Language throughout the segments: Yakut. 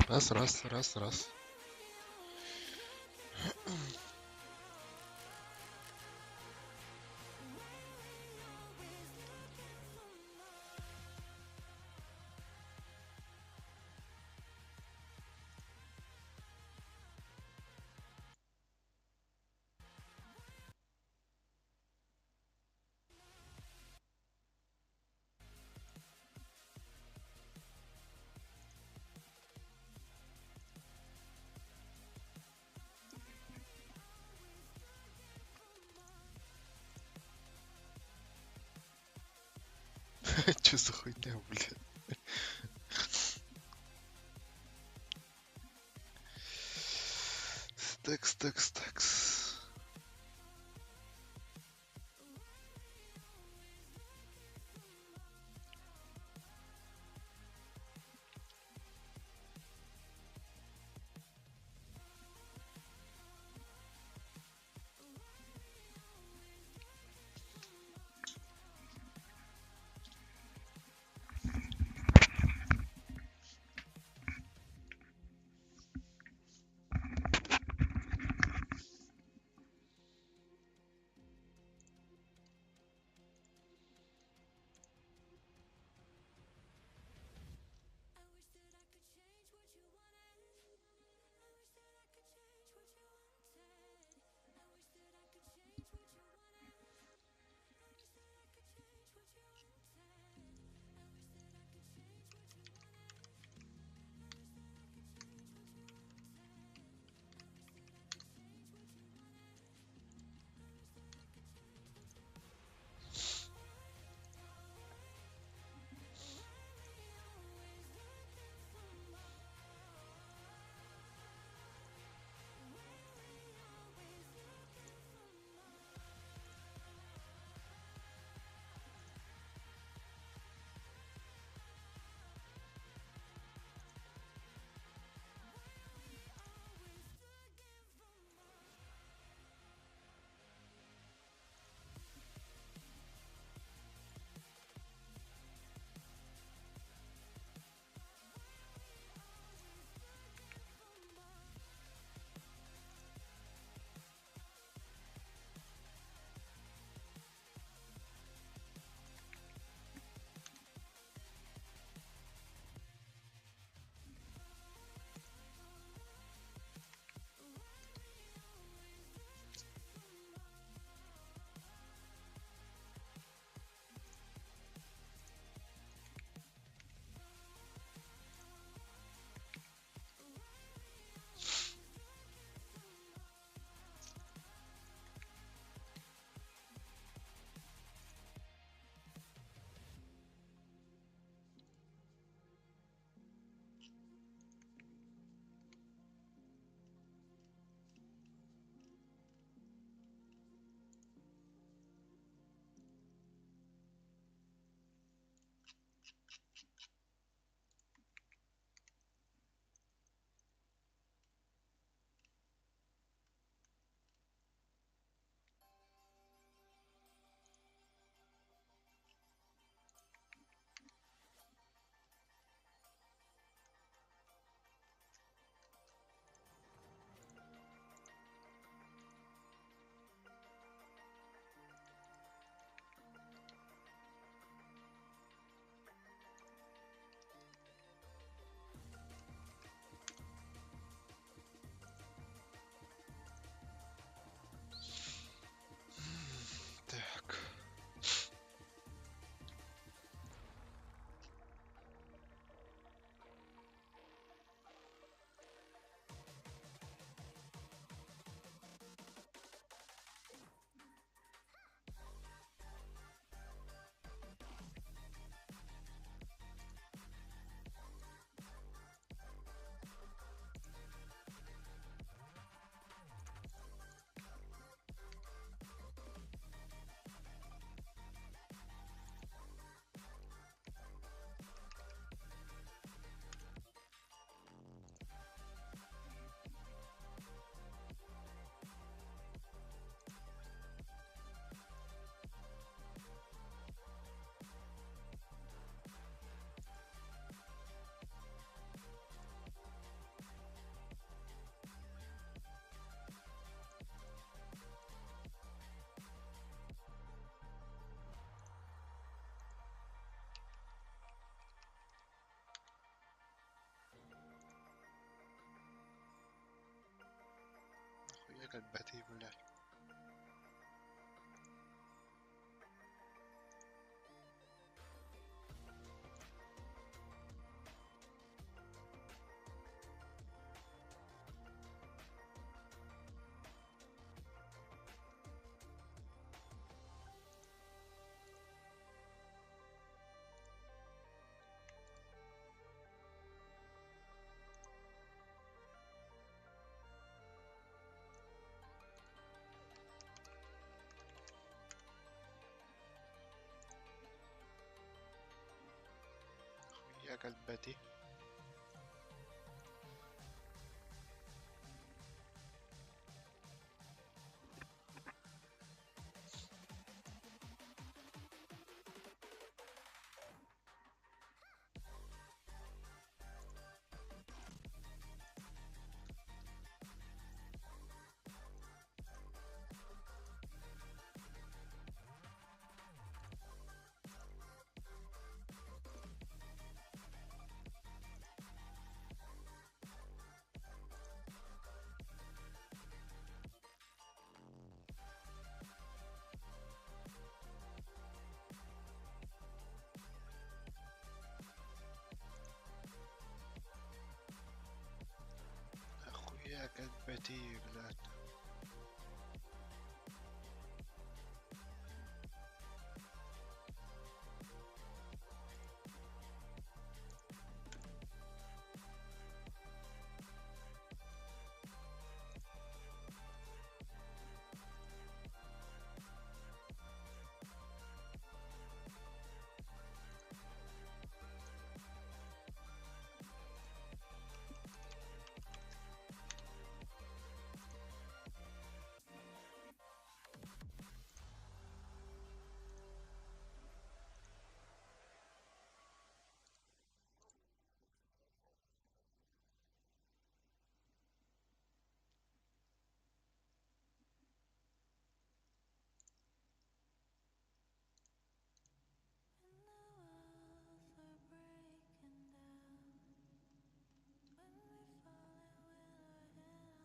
Раз, раз, раз, раз. Че за хуйня, блядь? Стекс, стекс, стекс. кэлбэтий, блядь? Хуя кэлбэтий? Хуя кэлбэтий, блядь? When the walls are breaking down, when we're falling with our head on the ground,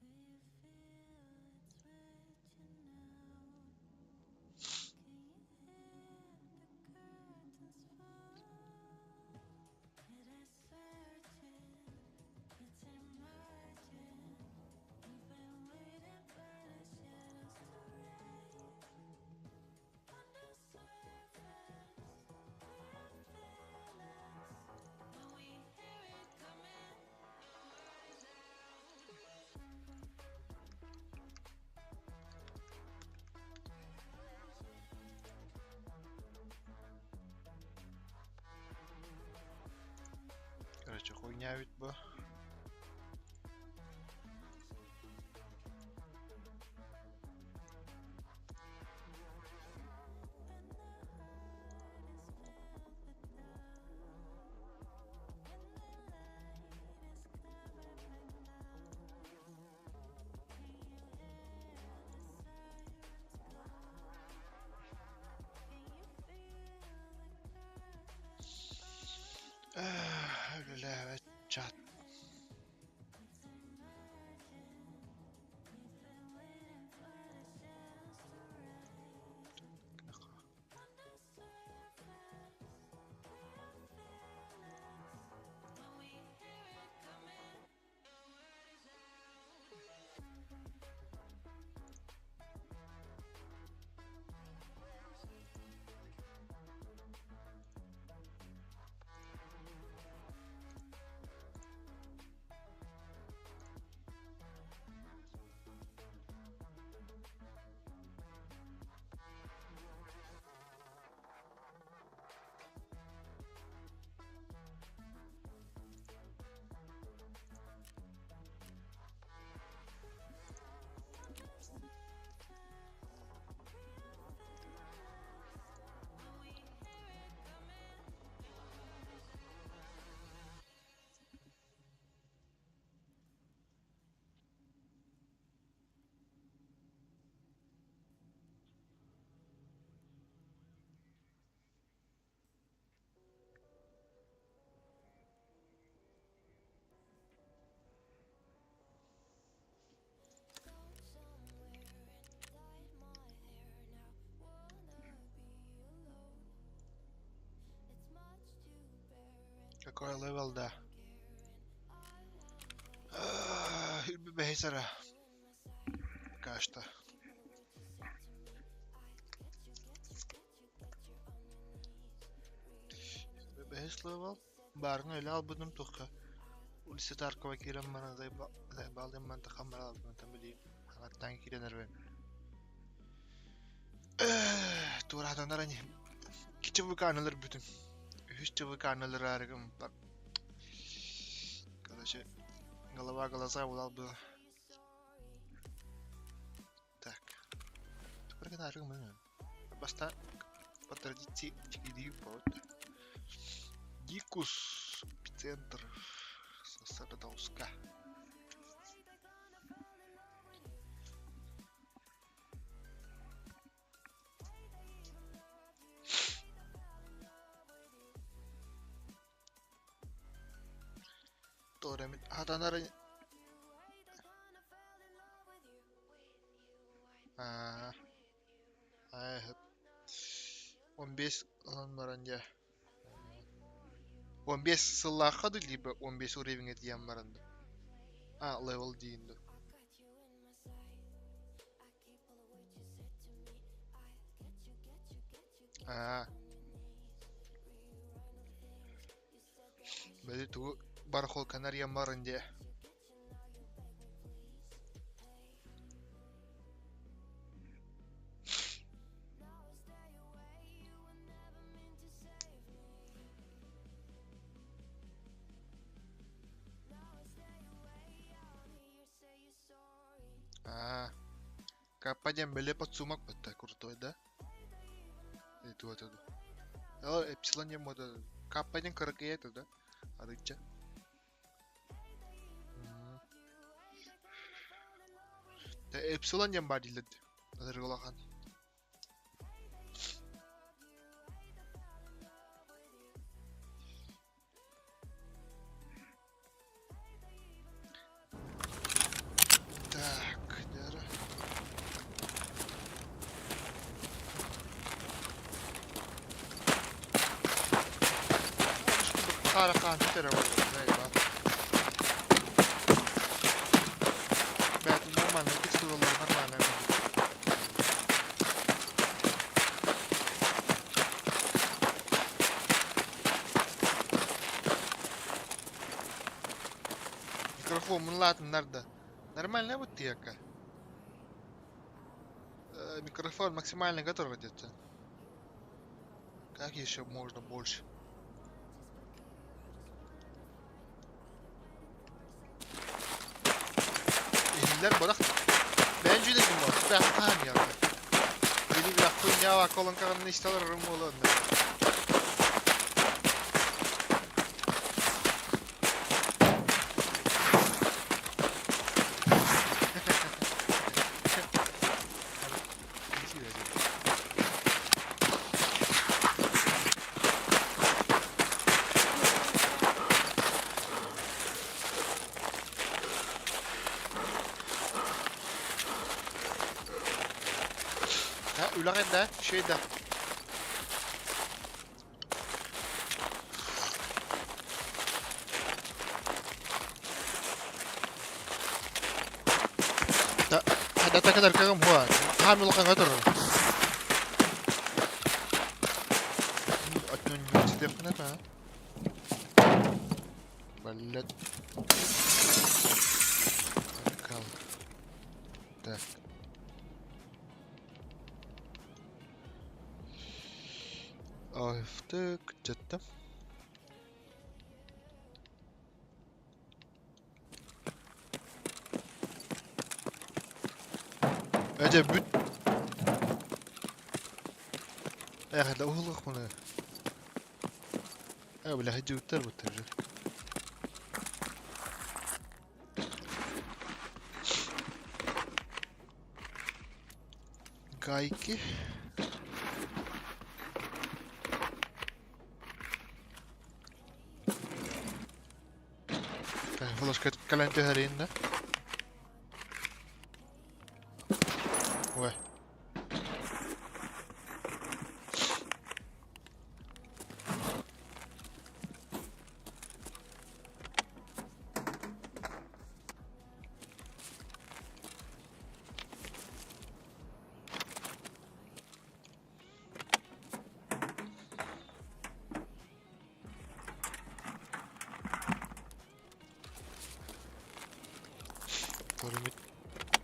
do you feel it's reaching out? Can you hear the curtains fall? It is searching, it's emerging. We've been waiting for the shadows to rise. On the surface, we are fearless. When we hear it coming, the word is out. Короче, хуйня ведь бу. When the heart is filled with doubt, when the light is covered by clouds, can you hear the sirens call? Can you feel the curtains fall? Үлэлээбэт чат. It's emerging. We've been waiting for the shadows to rise. On the surface, we are fearless. When we hear it coming, the word is out. Какой level да? Бэһис эрэ. Пока что. Бэһис level. Баарына үлэ албыным туохха улица Таркова киирэн баран заебалым мантахан баралбын билиим хаҥаттан киирэн эрбин туораатанар ани ЧВК-ны өлөрбүтүм үһүс ЧВК-ны өлөрөөрүгүм короче голова глаза булалбы так Баста по традиции вот. Дикус эпицентр Сардауска. Торемит хатанар Аа, 15 ылан баран дьэ 15 сыллаахха да либо 15 уровеҥҥа тиийэн баран да а level диин ду аа били тугу барахолканы арыйан баран дьэ Аа, Каппа диэн бэлиэ подсумок бытта крутой да? И туох это О, Эпсилон диэн мода Каппа диэн кыракый это да? Арыычча. Эпсилон диэн баар дииллэр Ытырык улахан. Так, дьэ Хаара хаан эрэ буолла Бээтин нормально текстуралар нормально. Микрофон мынлатыннар да. Нормально вот тияка. Микрофон максимально готов где-то. Как еще можно больше? Иһиллэр бырах. Бэйэн дьүүлэгин буол. Бэхтаан яга. Били бэхтун ява колонкаҕын истэлэр рым буолуон. Үлэҕэ да, үчүгэй да. Датакадаркагым хуа. Хаамил улахаҥҥа турар. Отнюдь а? Блядь. Так. АФТ где-то. Эдэ бүт. Эх, это уһулуох муну. Э, бля, хадьыыттар буттар же. Гайки. Флешка кэлэн түһэриин да. Ой.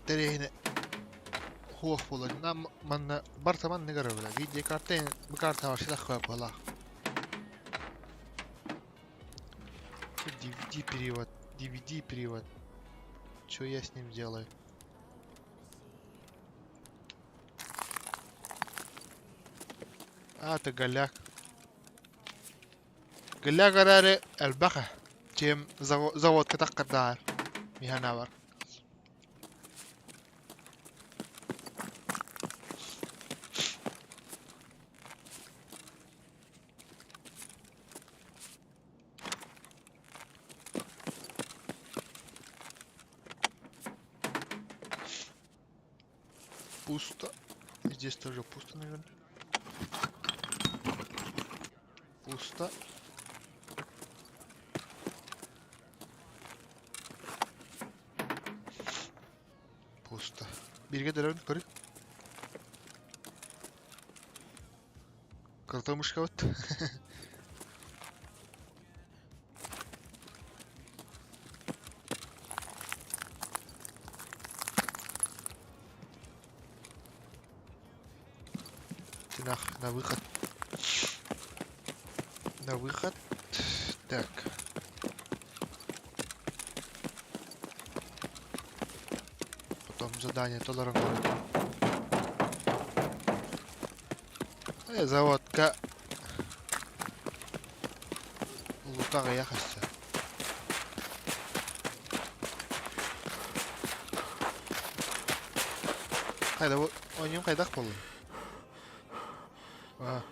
Интэриэһинэ суох буолар. Манна барыта маннык эрэ буолар. Видеокарта бу карта вообще быһалаах. DVD перевод, DVD перевод. Что я с ним делаю? А, это голяк. Голяк эрээри элбэх чем заводка таххардаар миһанабар. Пусто. Здесь тоже пусто, наверное. Пусто. Пусто. Бииргэ дөрөбүн көрү. Кыртамышкабыт. Нах, на выход. На выход. Так. Потом задание толорон Заводка лутаҕа хасса. Хайда бу оонньуум хайдах буоллун? А.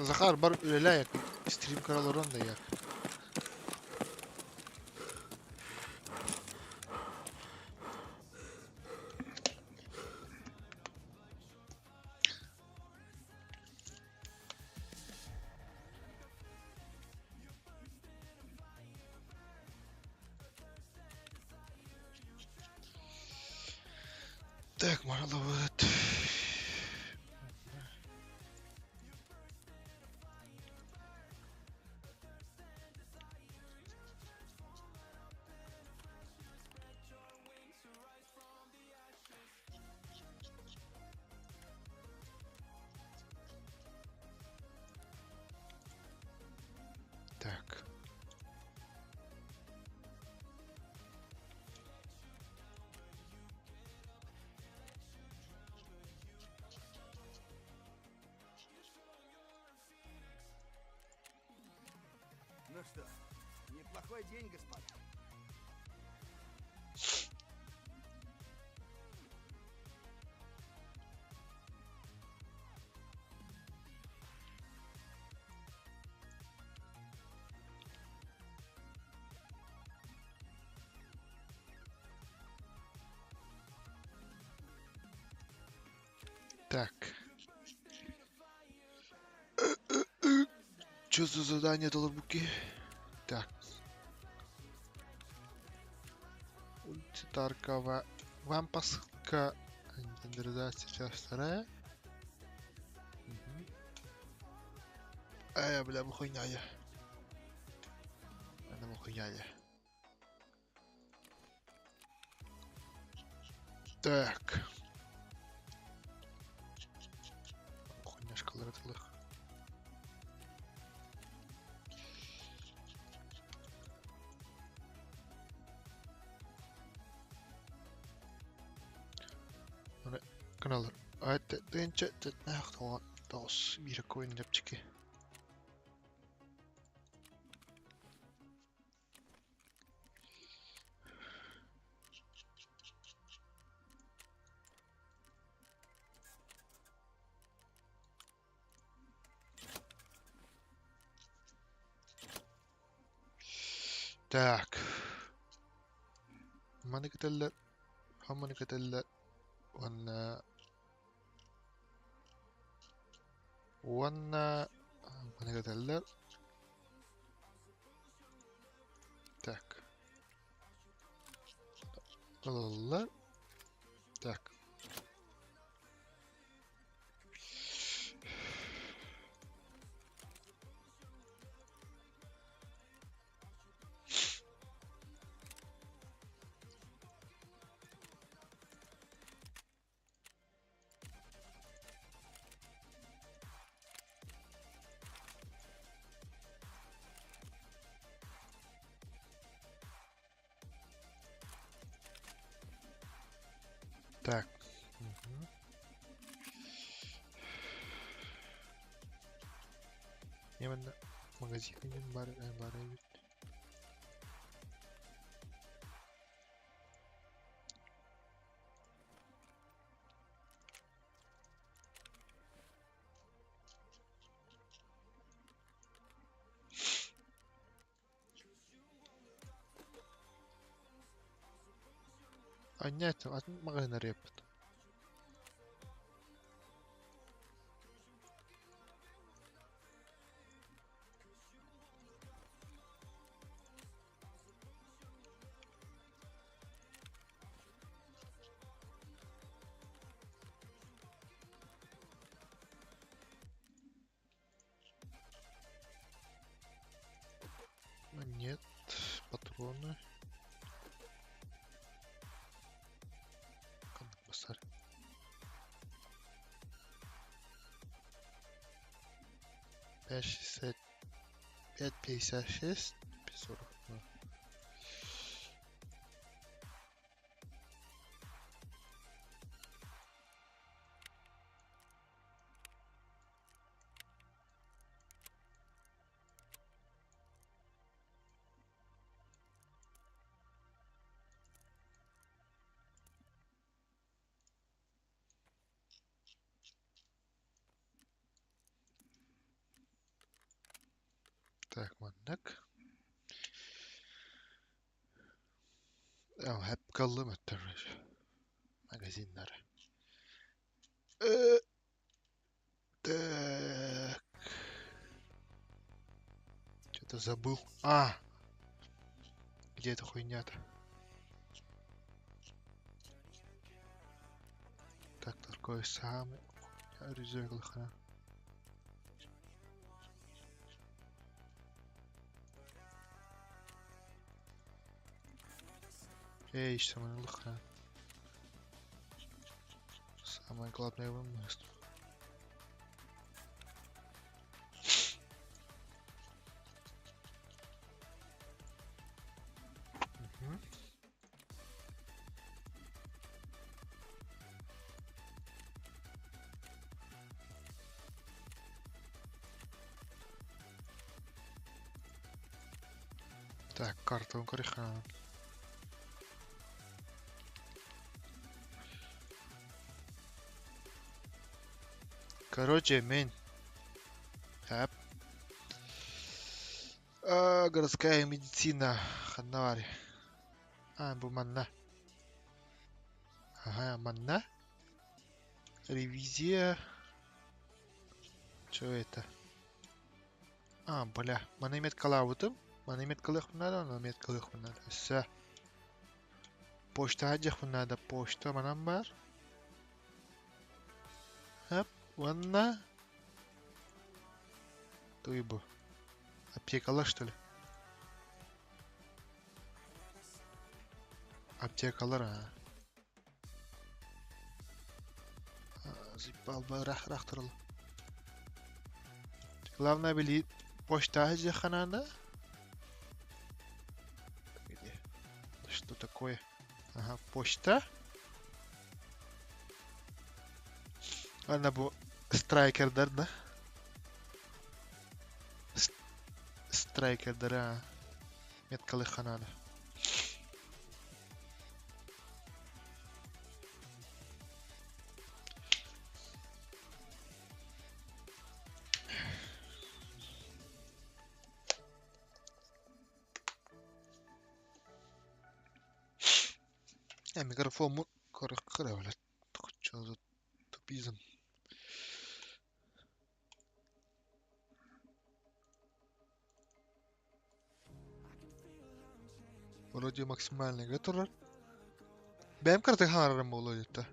Захар бар үлэлээ стрим көрө олорон да як. Так, маралабыт. Так. Ну что, неплохой день, господа. Так. Что за задание долбуки? Так. Улица Таркова. Вам посылка. Инвентаризация часть вторая. Угу. Ай, бля, бу хуйня я. Это бу хуйня я. Так. Хуйняшкалар атылых. Каналлар. Тынча тоҕус биир коин чэпчэки. Так. Маны кэтэллэр, маны кэтэллэр уонна уонна маны кэтэллэр. Так. Ылаллар. Так. Так. Угу. Именно магазин бар, бар эбит. Анньа атын маҕаһыын арыйаппыт. Нет, патроны. Басар. 5,60, 5,56, 5,40. Так, маннык. Hep kaldım öttürür. Magazinler. Так. Что-то забыл. А! Где эта хуйня-то? Так, такой самый. Резерв. Эй, самое лоха. Самое главное его место. Угу. Так, карту греха. Короче, мен. Хап. Городская медицина. Ханнавари. А, бу манна. Ага, манна. Ревизия. Что это? А, бля. Мана меткалабытым. Мана меткалыах надо, но меткалыах надо. Все. Почта хадьях надо. Почта манан бар. Хап. Ванна. Туйбу. Аптекалар, что ли? Аптекалар, а. Заебал бы, рах рах турал. Главное били почта ханана. Где? Что такое? Ага, почта. Ладно, бу страйкердар, да? Страйкердар, а. Меткалы ханана. Микрофоммун көрөххө эрэ блядь, что за тупизм. Вроде максимальныйга турар. Бэйэм кыратык хаҥарарым буолуо диэтэ.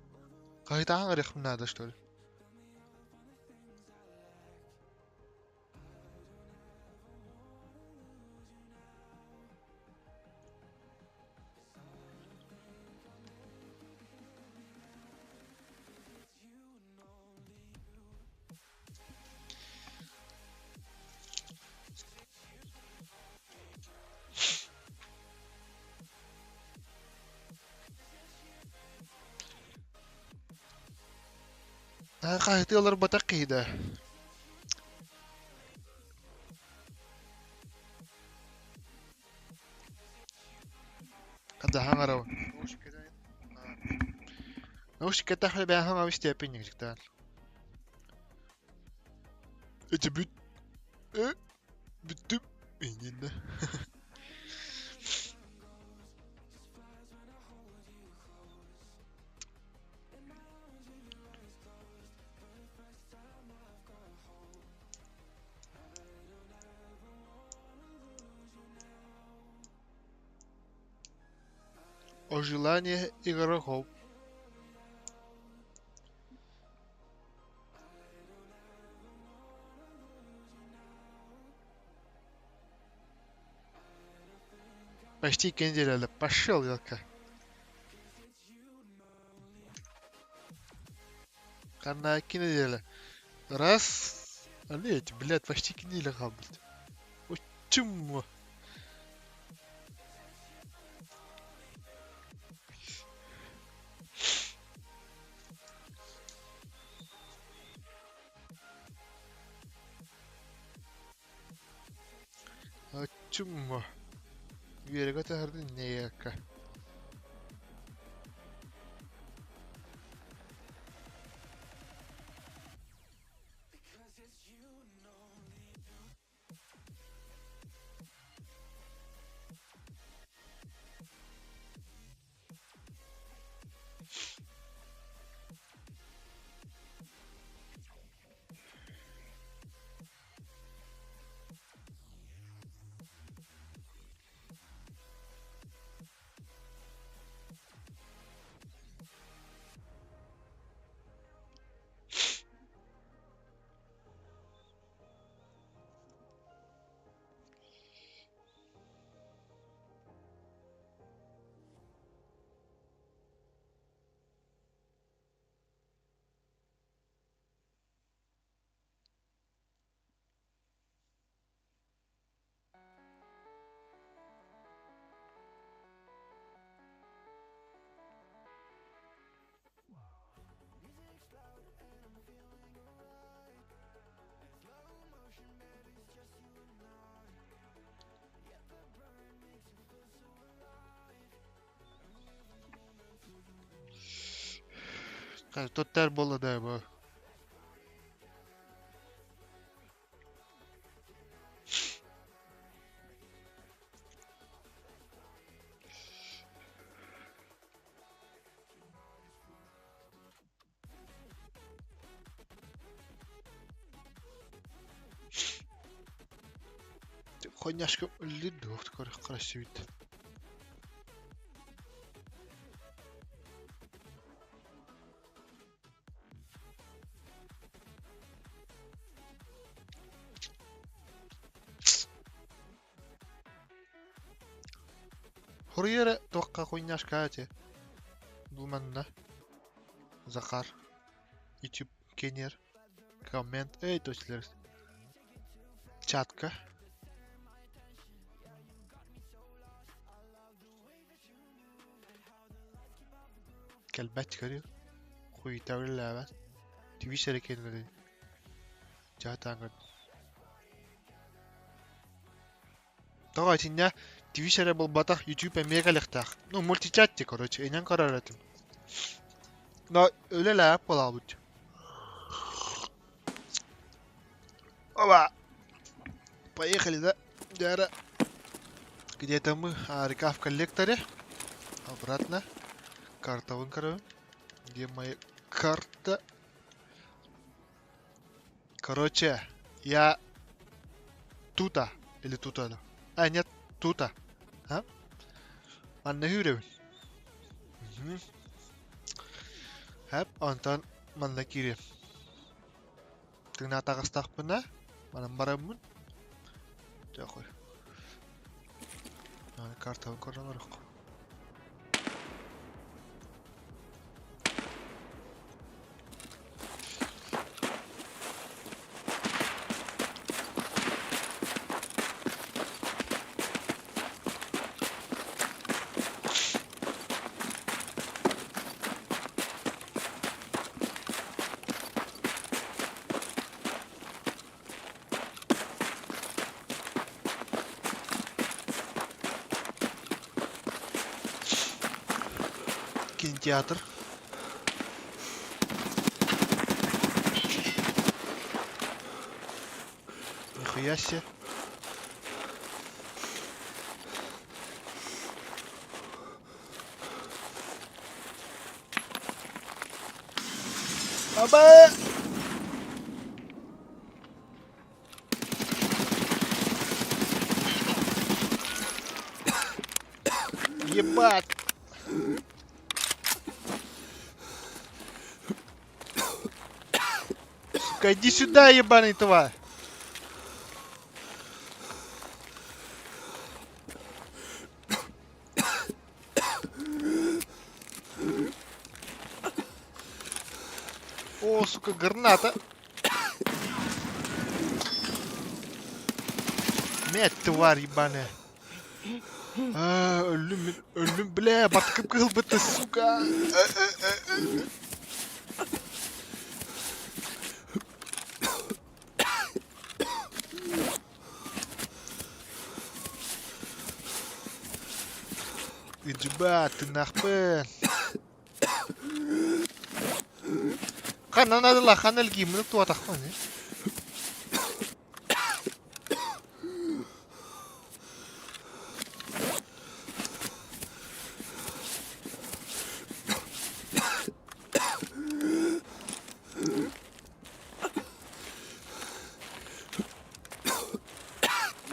Хаһыытаан хаҥарыахпын наада что ли? Хаһыытыы олорботох киһи да. Хадаһаҥ арабын. Наушник кэтэх бэйэхэ истиэппин ньыгдьыктаан. Эти бүт бүттүм иннинэ. О желании игроков. Почти неделя, пошел, елка. Ханна неделя. Раз. Олеть, блядь, почти неделя блядь. Чум. Чум. Үөрэгэ таһырдын неяка. Тоттер буолла да бу. Хоньяшка өллүр красивый. Хоруйара туохха хуйняшка эти. Бу манна. Захар. YouTube кенер. Коммент. Эй, точно. Чатка. Кэлбэт көрү. Хуйта үлэлээбэт. Твич эрэ кэннэ Чатаҥҥын. Тоҕо итиннэ Twitch эрэ буолбатах, YouTube эмиэ кэлиэхтээх. Ну, мультичат ти, короче, инэн көрөр этим. Но үлэлээп буолаабыт. Опа! Поехали, да? Дяра. Где-то мы, а, река в коллекторе. Обратно. Картабын көрөбүн. Где моя карта? Короче, я тута или тута. А, нет, тута. А? Манна үүрэбин. Хэп, онтон манна киириэм. Тыҥна таҕыстахпына, манан бараммын. Дьэ, Картабын көрөн олороххо. Кинотеатр. Нихуя себе. Аба! Ебать! Сука, иди сюда, ебаный тварь! О, сука, граната! Мять, тварь ебаная! А, өллүм, мин, өллүм, бля, баттыкым кыһылбыта, сука! Идьба, тыыннаахпын. Ханна надала, ханна илгииммин туатахпын.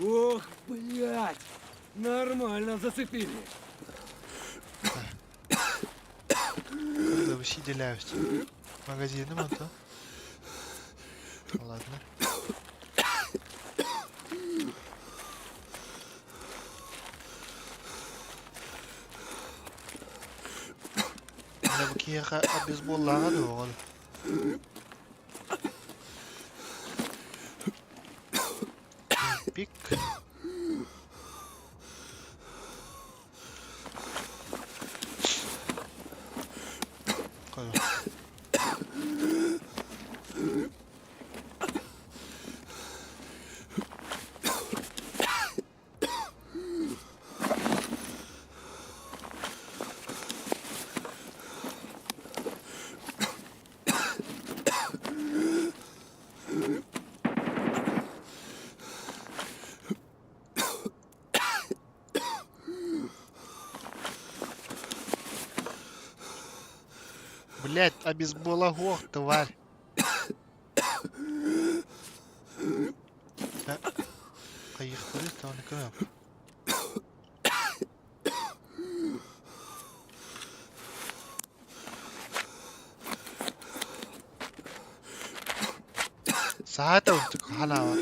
Ох, блядь! Нормально зацепили. Когда вообще деляюсь. Магазином, а то. Ладно. Менә бу киһиэхэ обезболлааҕа дуо оҕол? Пик. Блять, обезболагох, тварь. Хайыхтары тааны Саата ханаава.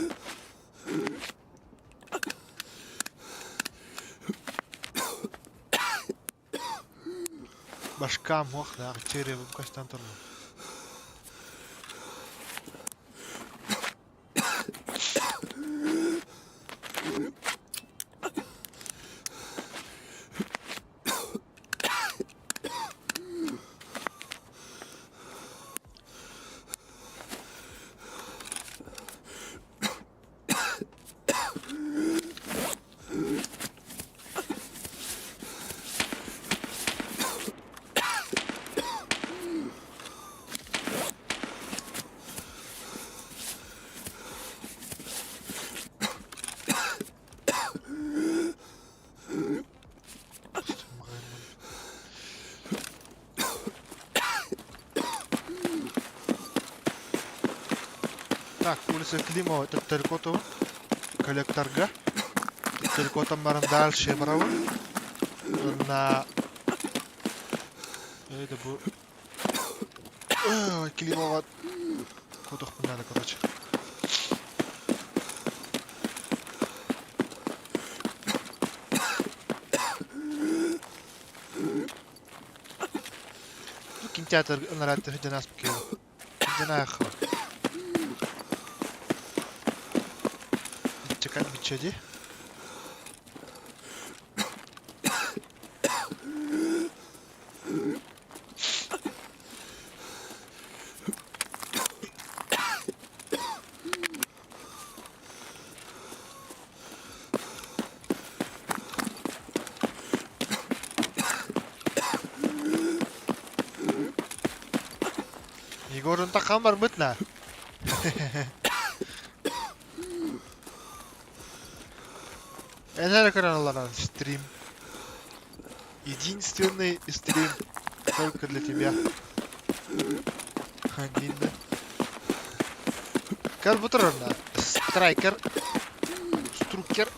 Башкам ох да, черебим көстөн турдум. Так, улица Климова, төттөрү коллекторга. Төттөрү баран дальше барабын. На это бу Климова куотуохпун надо, короче. Бу кинотеатр ынарааттар сылдьан ааспыт киһи. Сылдьан аахха. Чекать биччэ дии. Егорун такан барбыт на. Эн эрэ көрөн олорон стрим. Единственный стрим только для тебя. Один да. Как будто Страйкер. Струкер.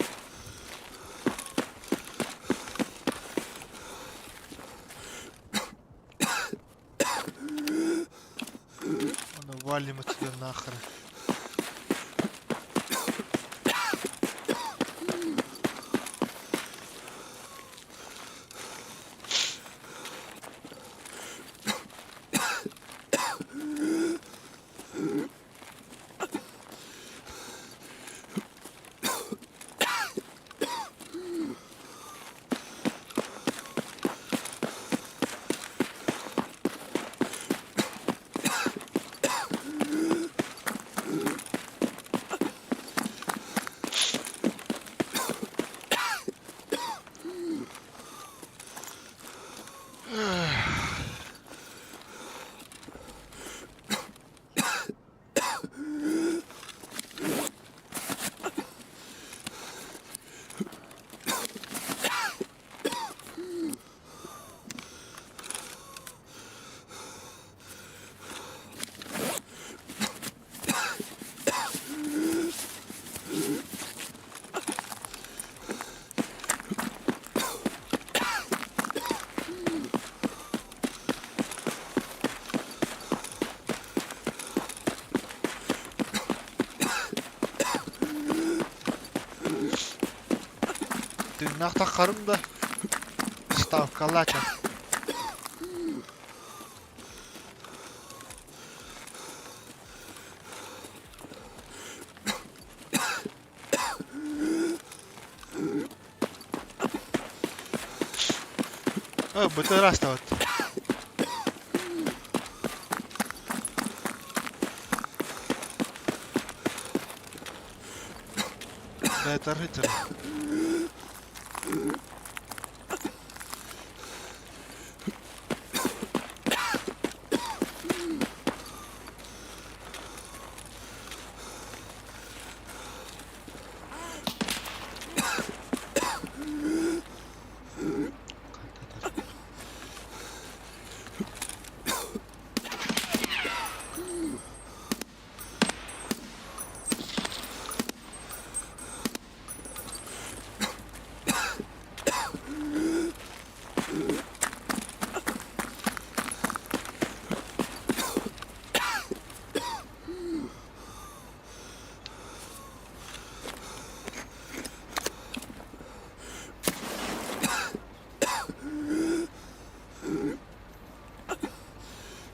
Ну, валим отсюда нахрен. Тыыннаах таххарым да ставкалаача. О, бытырастабыт. Бэтэр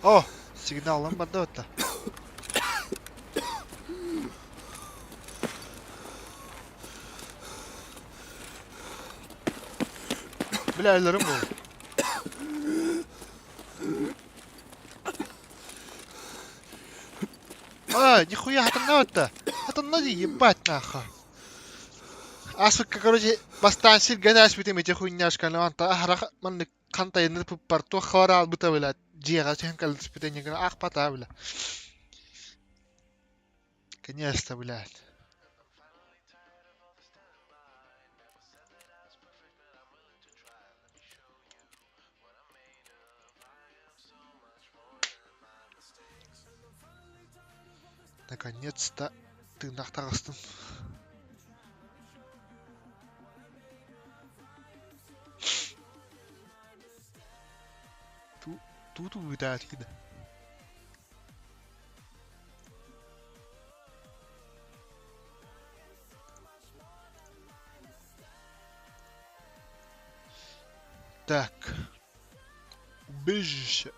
О, сигналым барда отта. Бля, өлөрүм бу. А, нихуя хатанна отта. Хатанна ди, ебать нахуй. Асыкка, короче, бастаан сиргэ ааспытым ити хуйняшканы онто аһара маннык хантайыныр пуппар туох хабар бля дьиэҕэ түһэн кэлбитэ ньыгына аахпатаа бля. Конечно, блядь. Наконец-то тыыннаах таҕыстым. Ту туу ытаатыгын. Так. Убежище.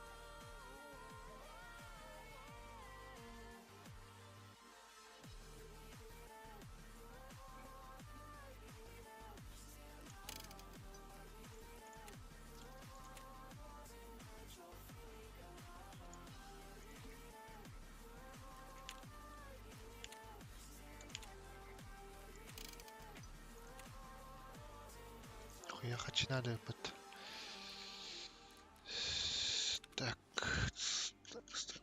Хуя надо под. Так, так, так.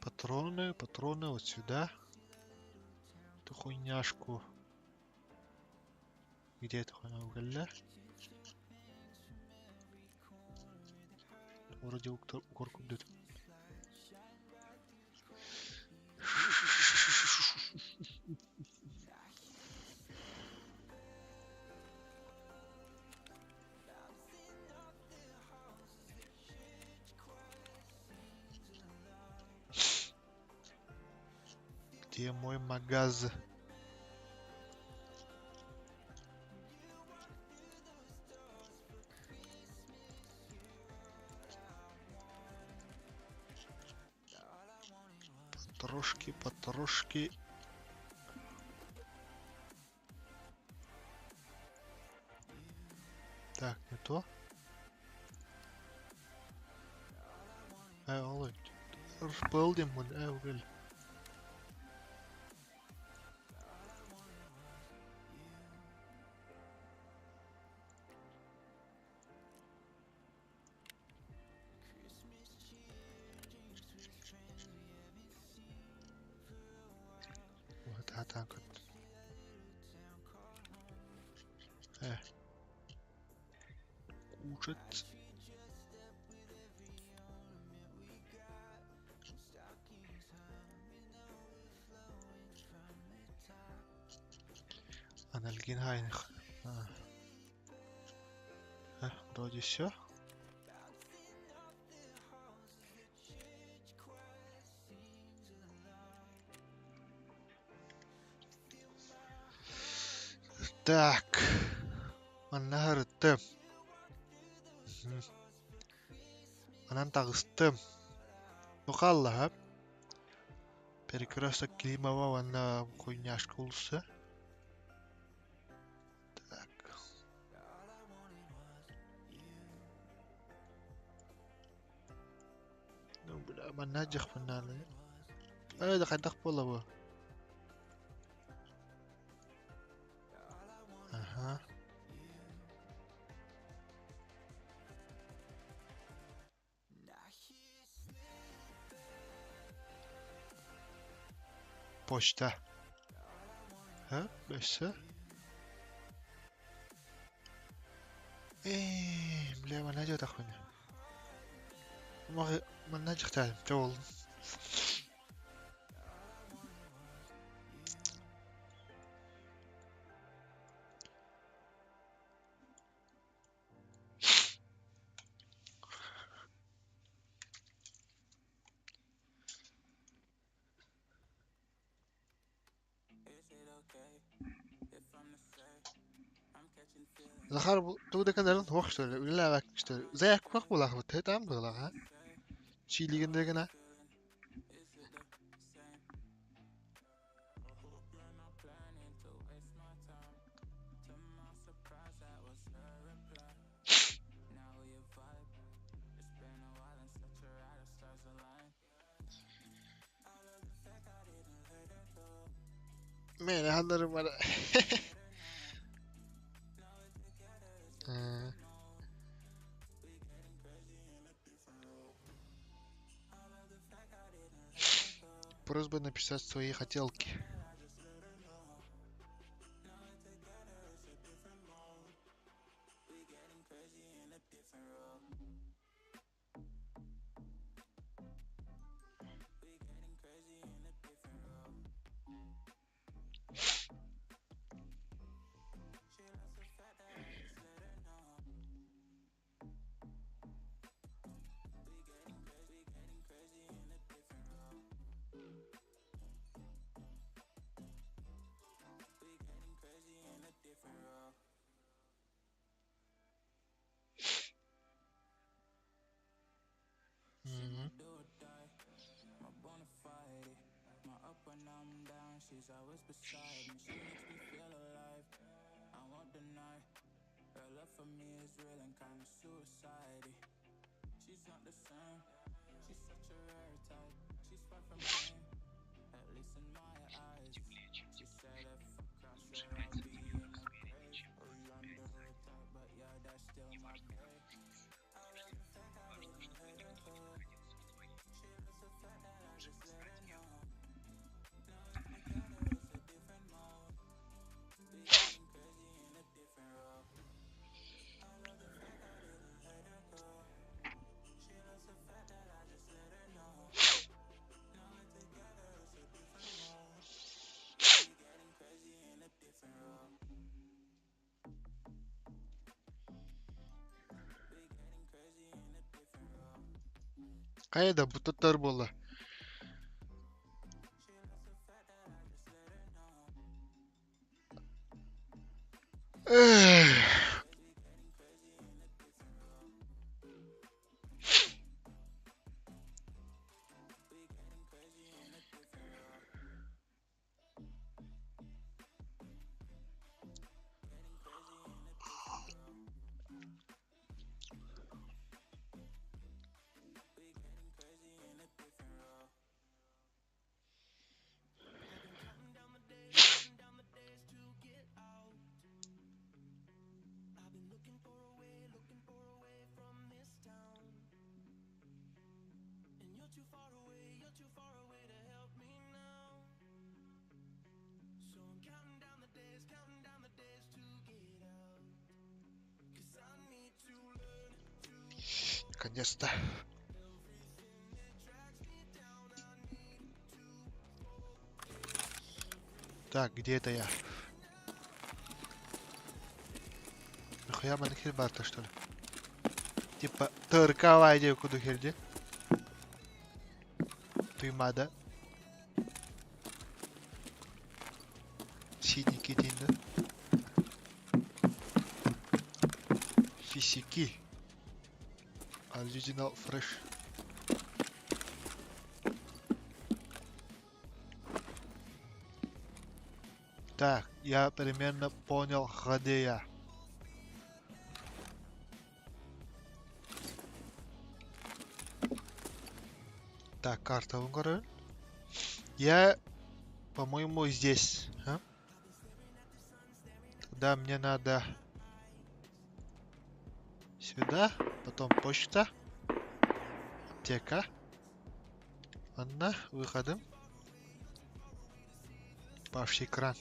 Патроны, патроны вот сюда. Эту хуйняшку. Где эта хуйня угольля? Вроде горку идет. Где мой магаз? Потрошки, потрошки. Так, не то. Эй, Рпылдим, эй, Вот, а так вот. Кушать. Анальгин Хайнх. Вроде все. Так. Маннахарытты. Анан тагыстым. Нухалла. Перекресток Климова ванна хуйняшка улуса. Так. Ну, бля, манна жахпанналы. Ай, да хайдах буола бу. Ага. Почта. А, бэсэ. Эй, бля, манна жатахпына. Манна жахтаайым, чоолун. Захар тугу да туох что ли, үлэлээбэк что ли. Заякках буолаах тэтам буолаах. Чиилигин гына. Мээнэ аһалларым бара. Э, Просьба написать свои хотелки. Мгм. Хайа да бутаттар буолла. Эх. Наконец-то. Так, где это я? Нахуя маннык сир баарта что ли? Типа ТРК диэ курдук сирди. Туймаада. Синики диэн да. Фисики. Original Fresh. Так, я примерно понял, где я. Так, карта көрөбүн. Я, по-моему, здесь. А? Тогда мне надо сюда, потом почта, аптека. Анна, выходим. Павший экран.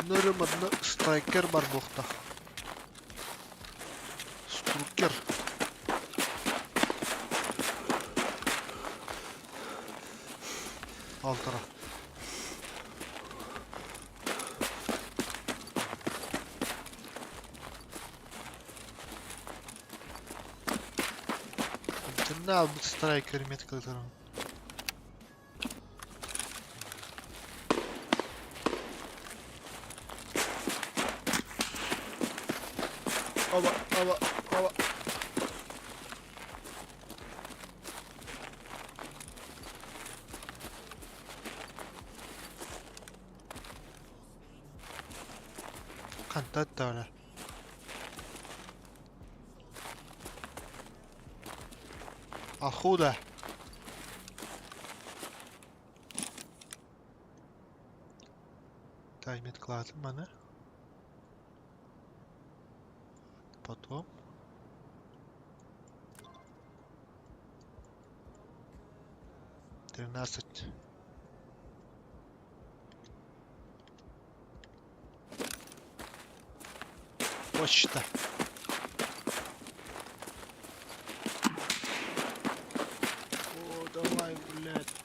Хоннору манна страйкер бар буолуохтаах. Струкер. Алтара. Итиннэ албыт страйкер меткалытарым. Оба, оба, оба. Хантан Откуда? Так, медклад маны. Потом. 13. Почта. О, давай, блядь.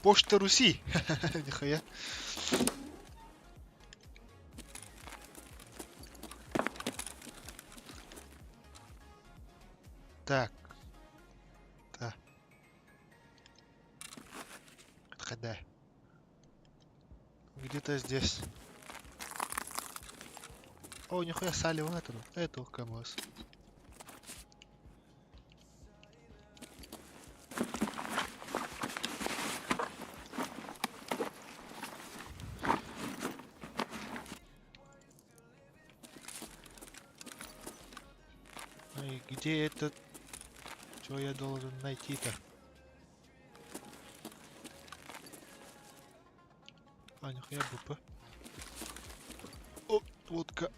Почта Руси. Нихуя. Так. Да. Отхода. Где-то здесь. О, нихуя сали вон эту. Эту КамАЗ. Ну и где этот? Что я должен найти-то? А, нихуя БП. О, водка.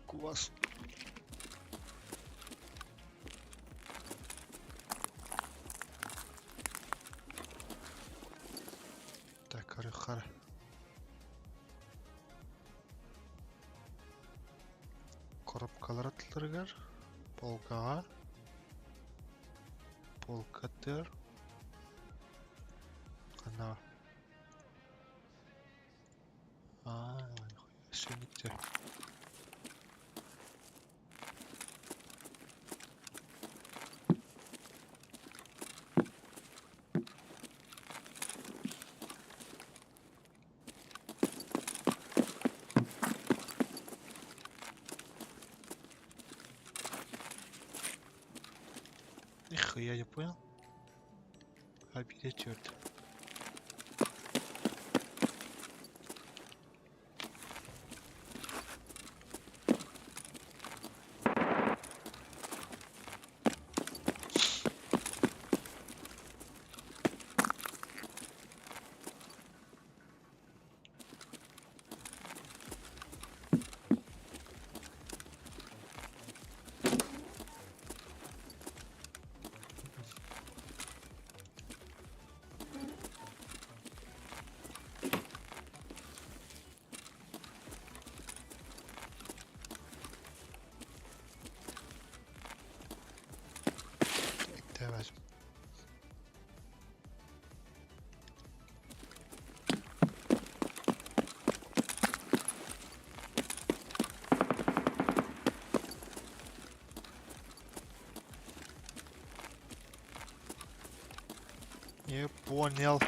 Квас. Так, хара, хара. Коробкалар атыларыгар. Полкаҕа. Полкатыр. Ханна. А, нихуя Нихуя не понял. Обидеть черт. Давай. Не понял.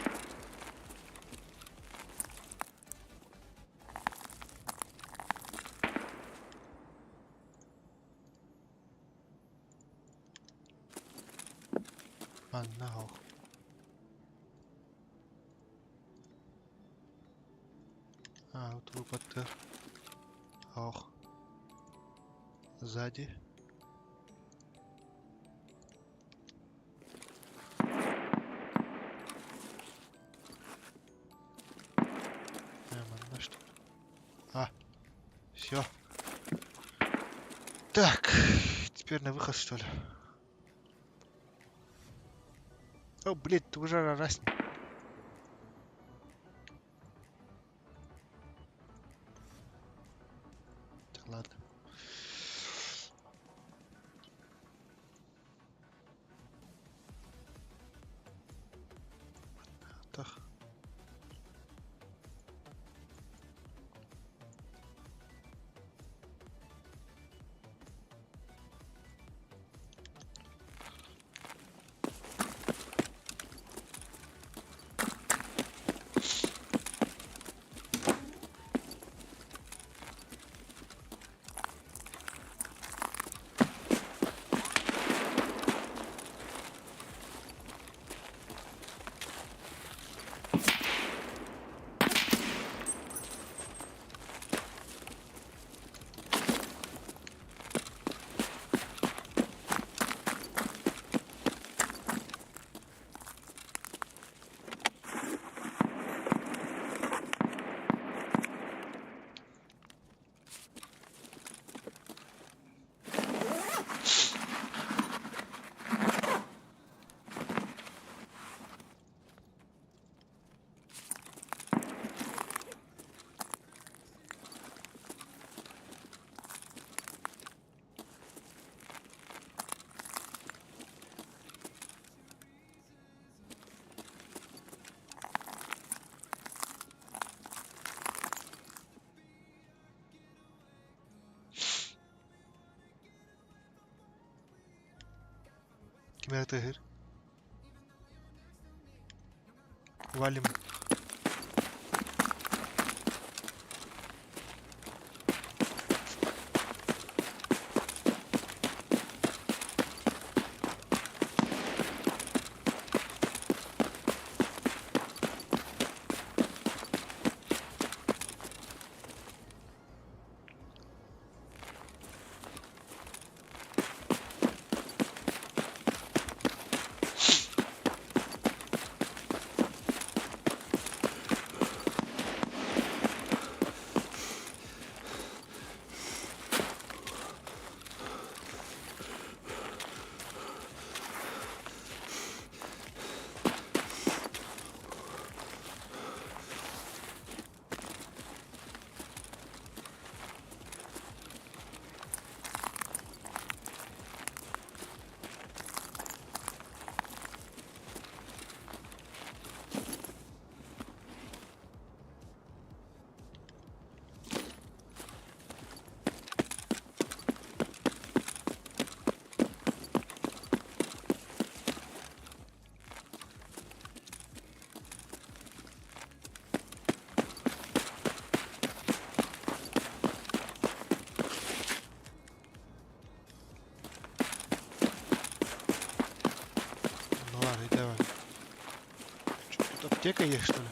Манна А, вот выпад. Ох. Сзади. Манна что? А, все. Так, теперь на выход, что ли? О, блядь, ты уже раз. Так, Буолбатах. Ким эрэ тыаһыыр? Валим. Ну ладно, давай. Что, тут аптека есть, что ли?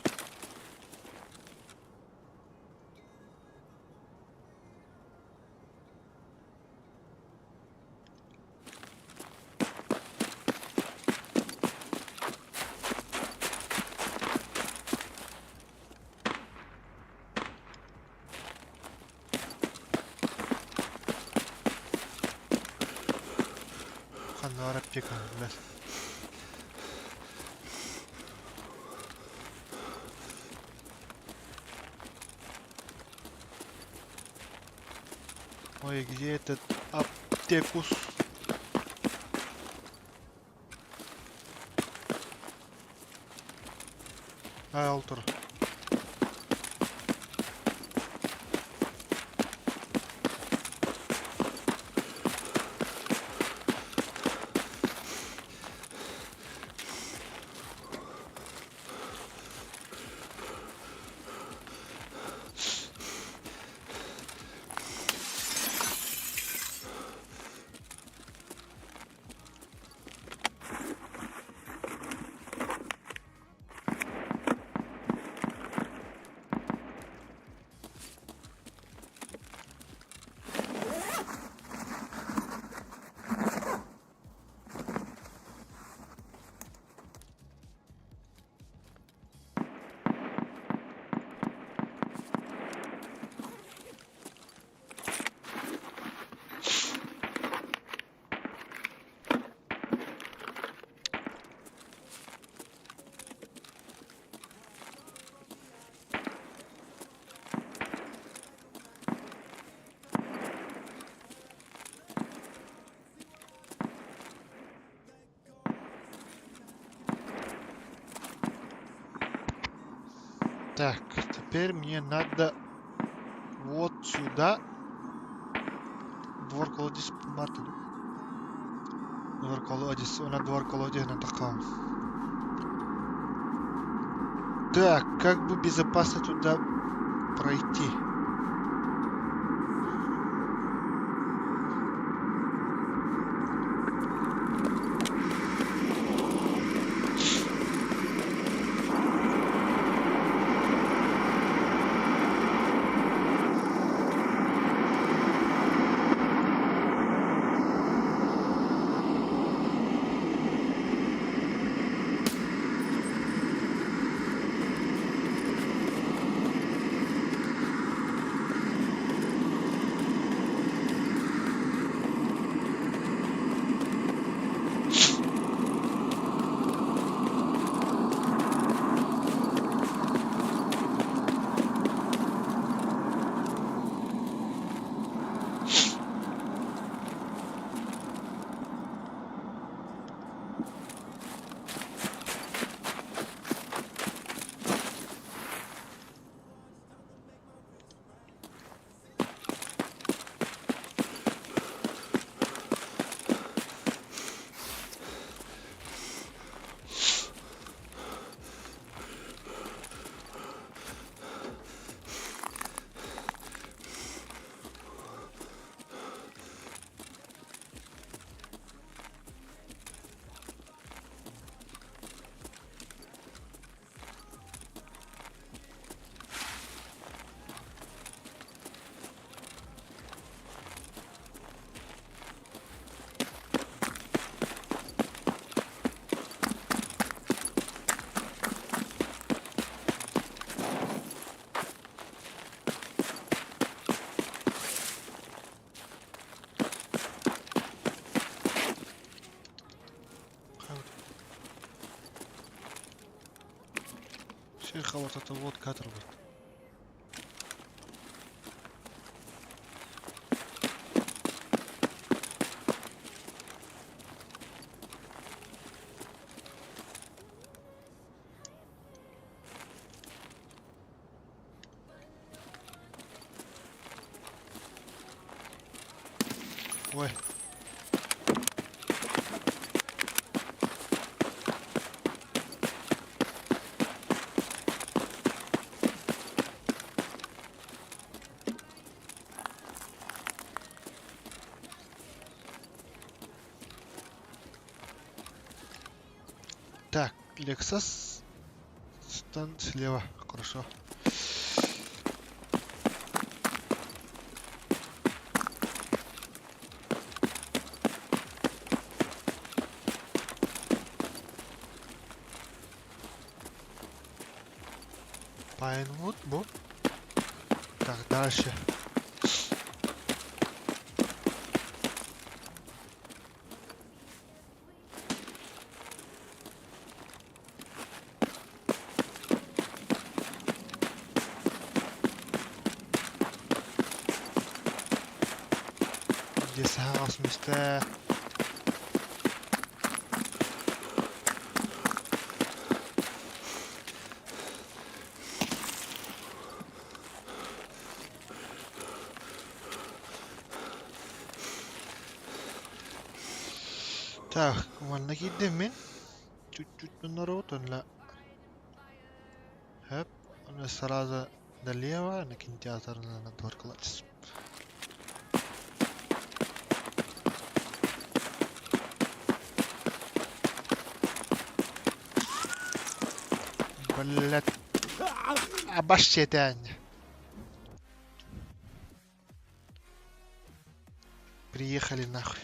Ханна баар аптека, блядь. Ой, где этот аптекус? Аа, ол тур. Так, теперь мне надо вот сюда. Двор колодец Марта. Двор колодец. Она двор колодец на таком. Так, как бы безопасно туда пройти? Сир хабартата уот кадрбыт. Ой. Так, Lexus стан слева. Хорошо. Pinewood bu. Так, дальше. Здесь хаос места. Так, манна киирдим мин. Чуть-чуть народ, он Хэп, он сразу налево, на кинотеатр на двор колодец. Блять. Обожчетянь. Приехали нахуй.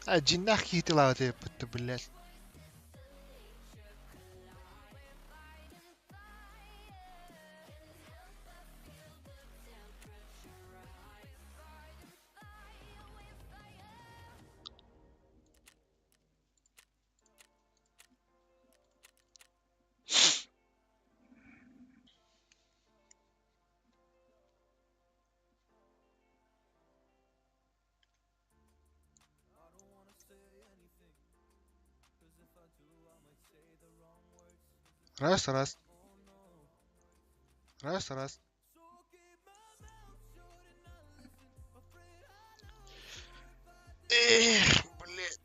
А, дьиҥнээх киһи это, блядь. Раз, раз. Раз, раз. Эх, блядь.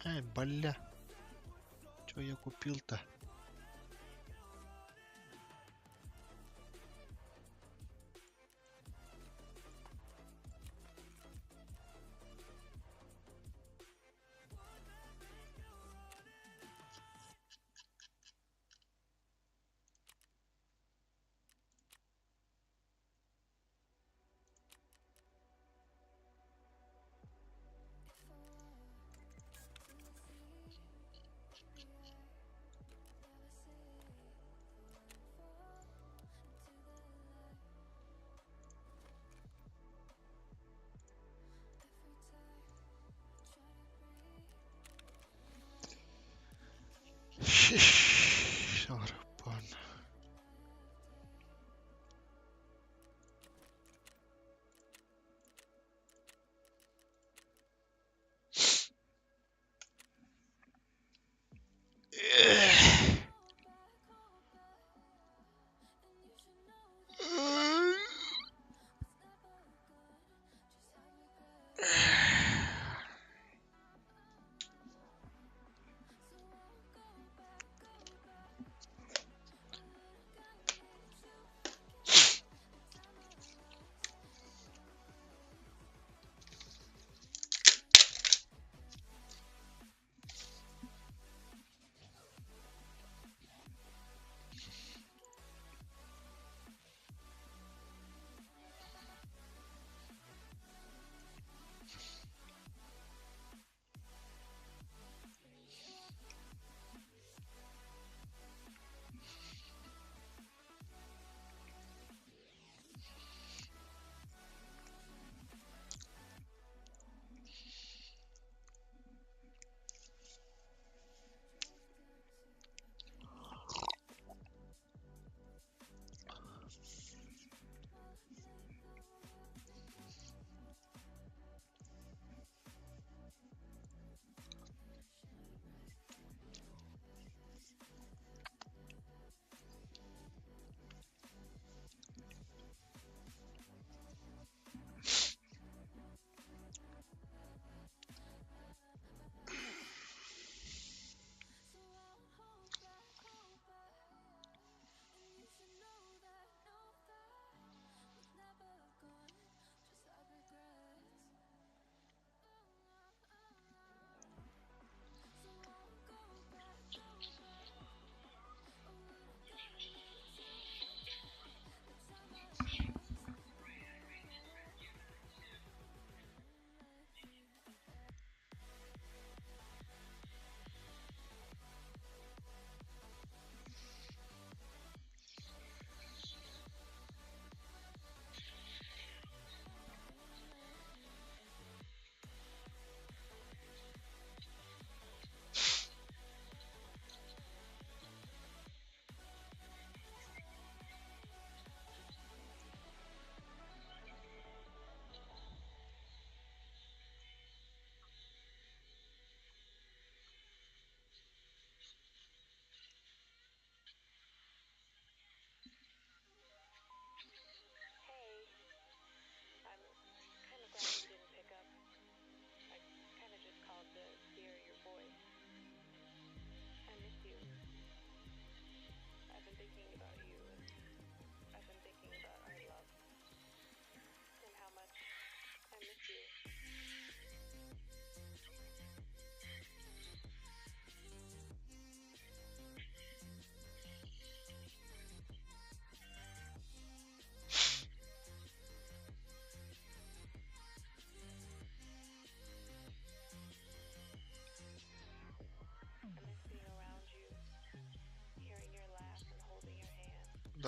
Ай, бля. Чё я купил-то?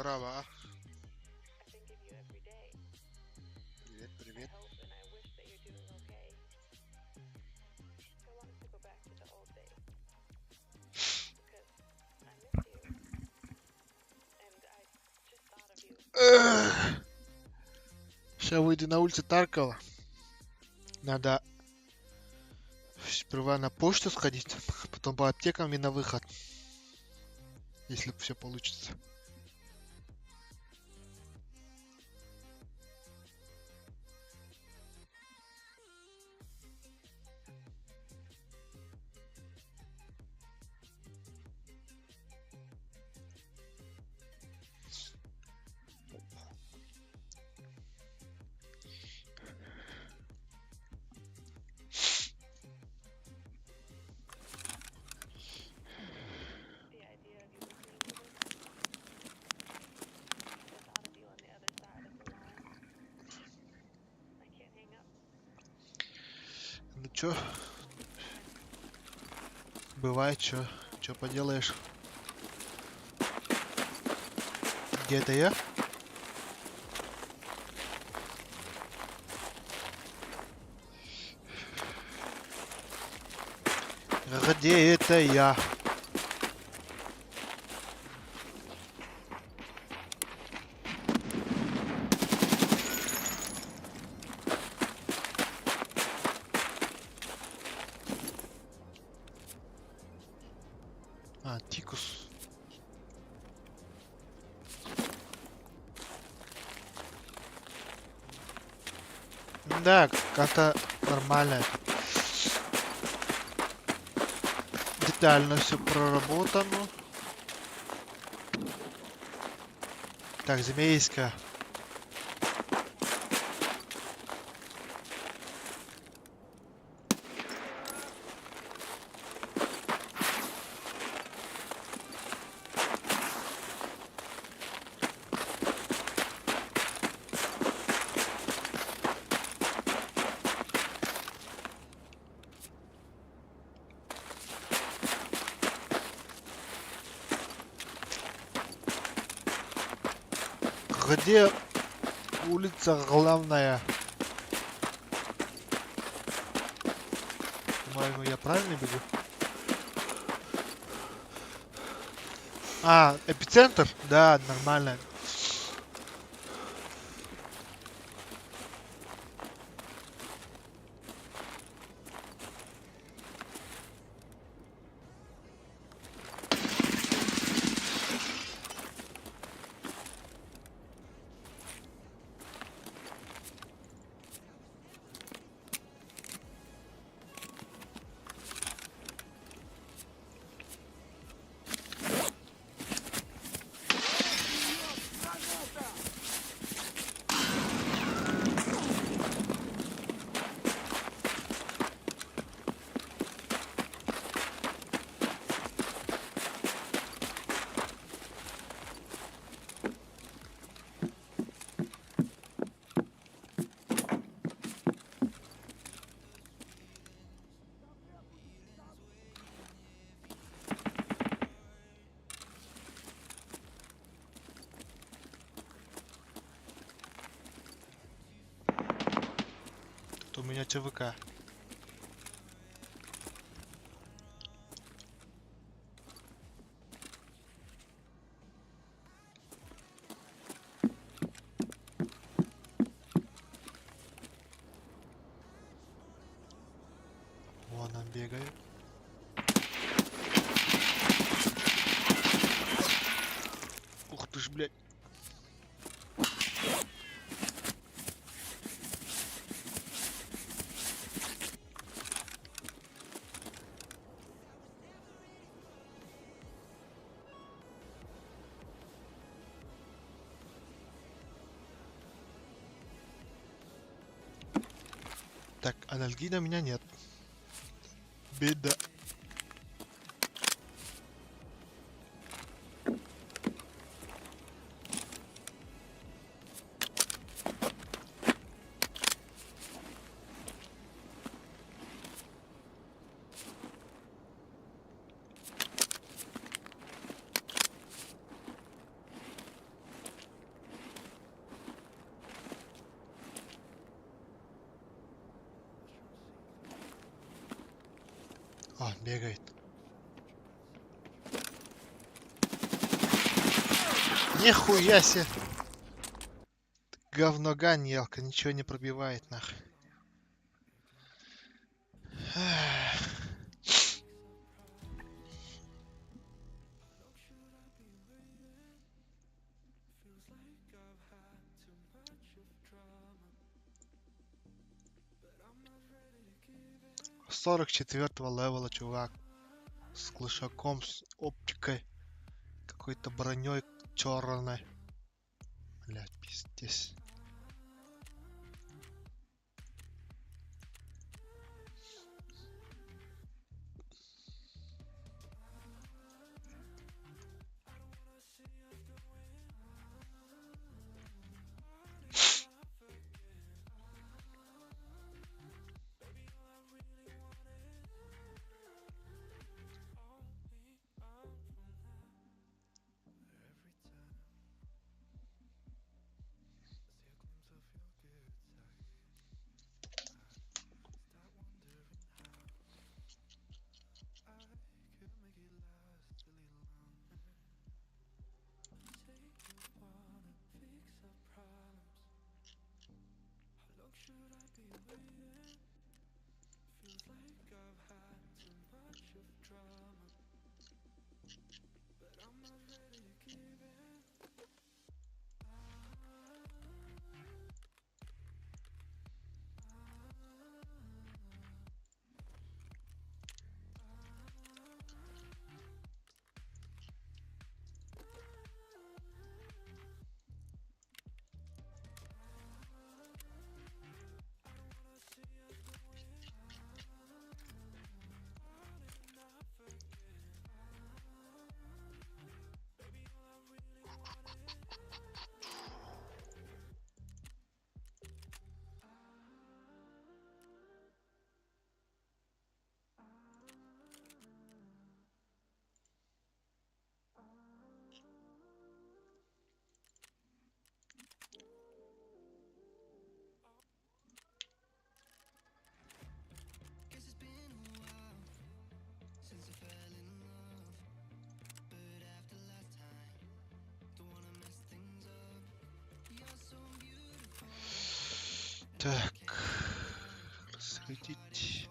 Здорово. Привет, привет. Сейчас выйду на улицу Таркова. Надо сперва на почту сходить, потом по аптекам и на выход. Если все получится. Ну чё? Бывает, чё? Чё поделаешь? Где это я? Где это я? А, Тикус. Да, как-то нормально. Детально все проработано. Так, змейска. Где улица главная? По-моему, я правильно бегу? А, эпицентр? Да, нормально. Тут у меня ЧВК. Вон он бегает. Ух ты ж, блядь. Так, анальгина у меня нет. Беда. А, бегает. Нихуя себе! Говноган, елка, ничего не пробивает, нах. 44-го левела, чувак. С глушаком, с оптикой. Какой-то броней черной. Блять, пиздец. Так, разрядить.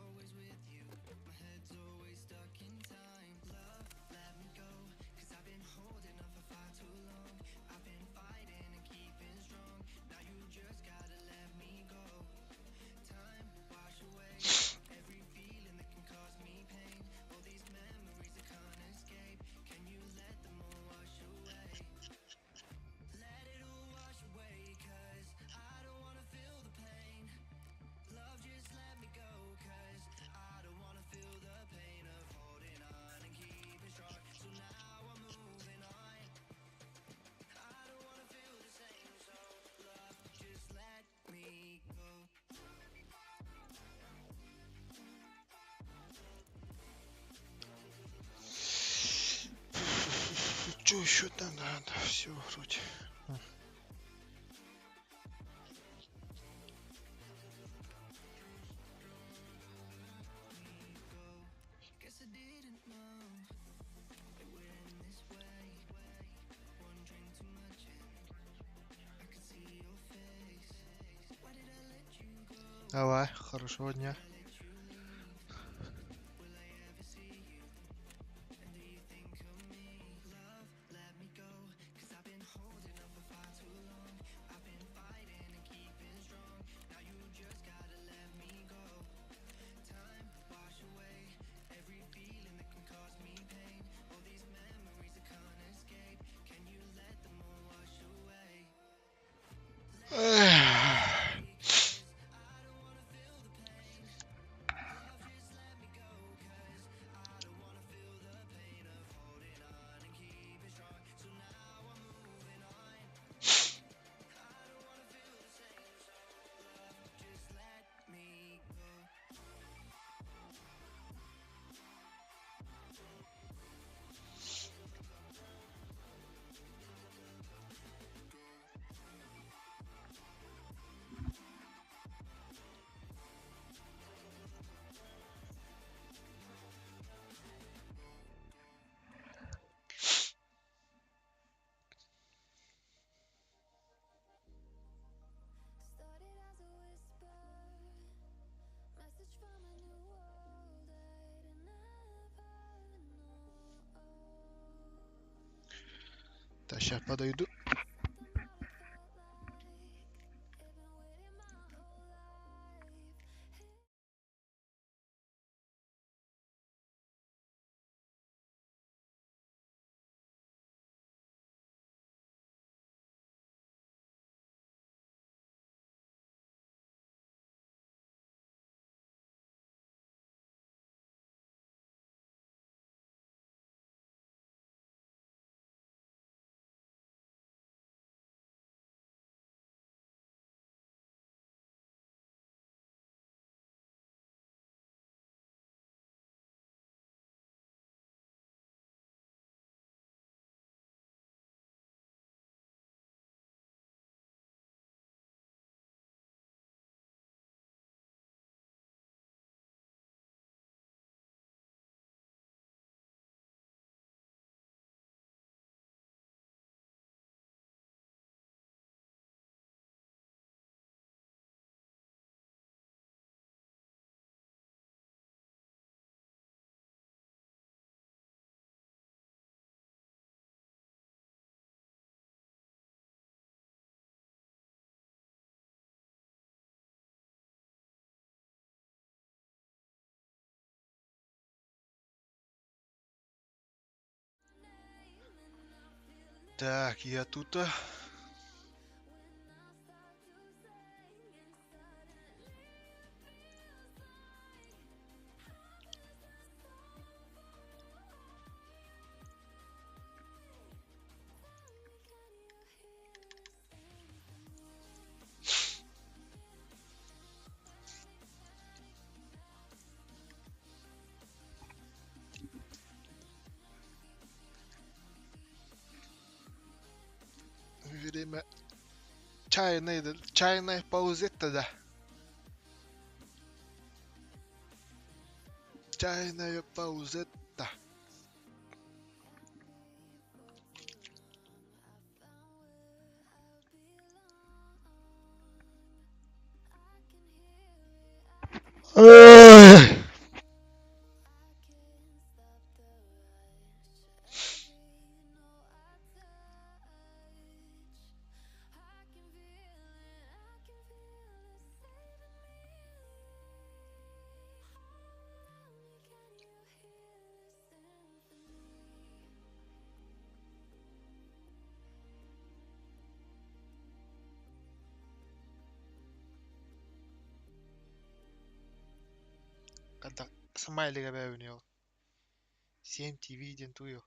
Что еще там надо? Все вроде. Давай, хорошего дня. Эх. Так, сейчас подойду. Так, я тут. Время чайной, чайной паузы тогда. Чайная паузетта. Ой. Когда смайлига бэбинел. 7 ТВ диэн туйу.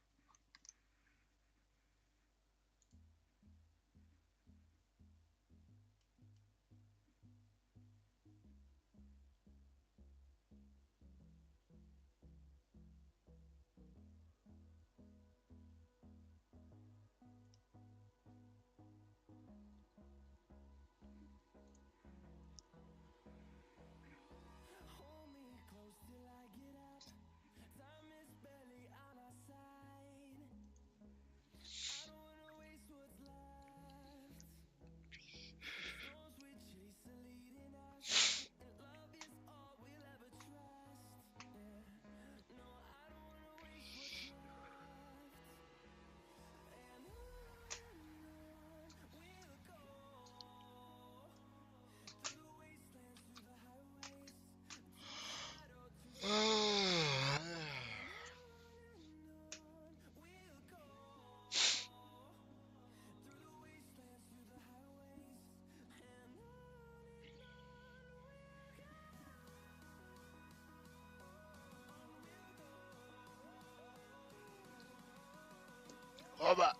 Оба!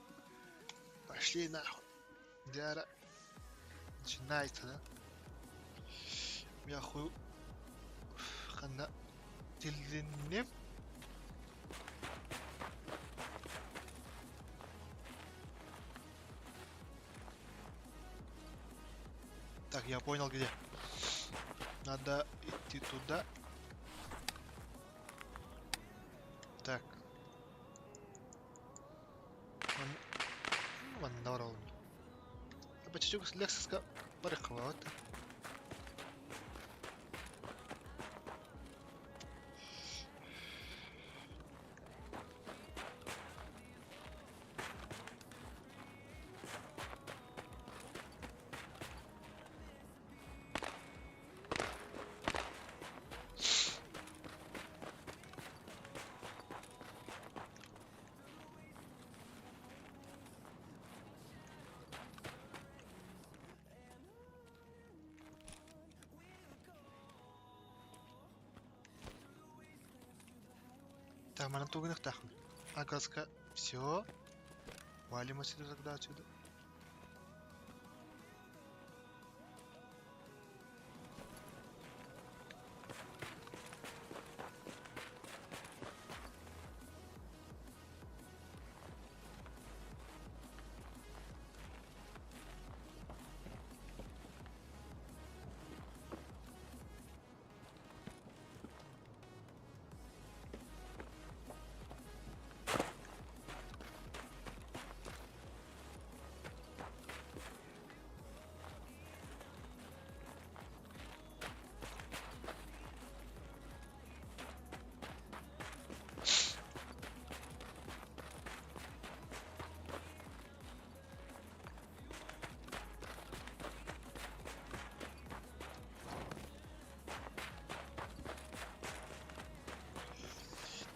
Пошли нахуй. Диара. Начинается, да? Я хуй. Хана. Тилиннем. Так, я понял где. Надо идти туда. Так. Манна Бачачук Лексуска барыхват. Так, манан тугу гыныахтаахпын? А, Все. Валим отсюда тогда отсюда.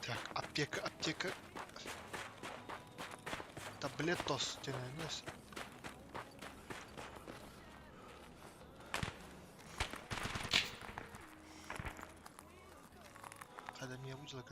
Так, аптека, аптека. Таблетос диэн Хадам я выделал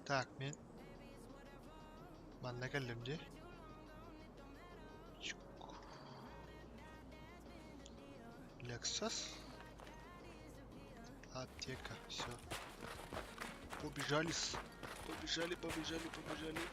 Так, мин манна кэллим дии. Lexus. Аптека. Все. Побежали. Побежали, побежали, побежали.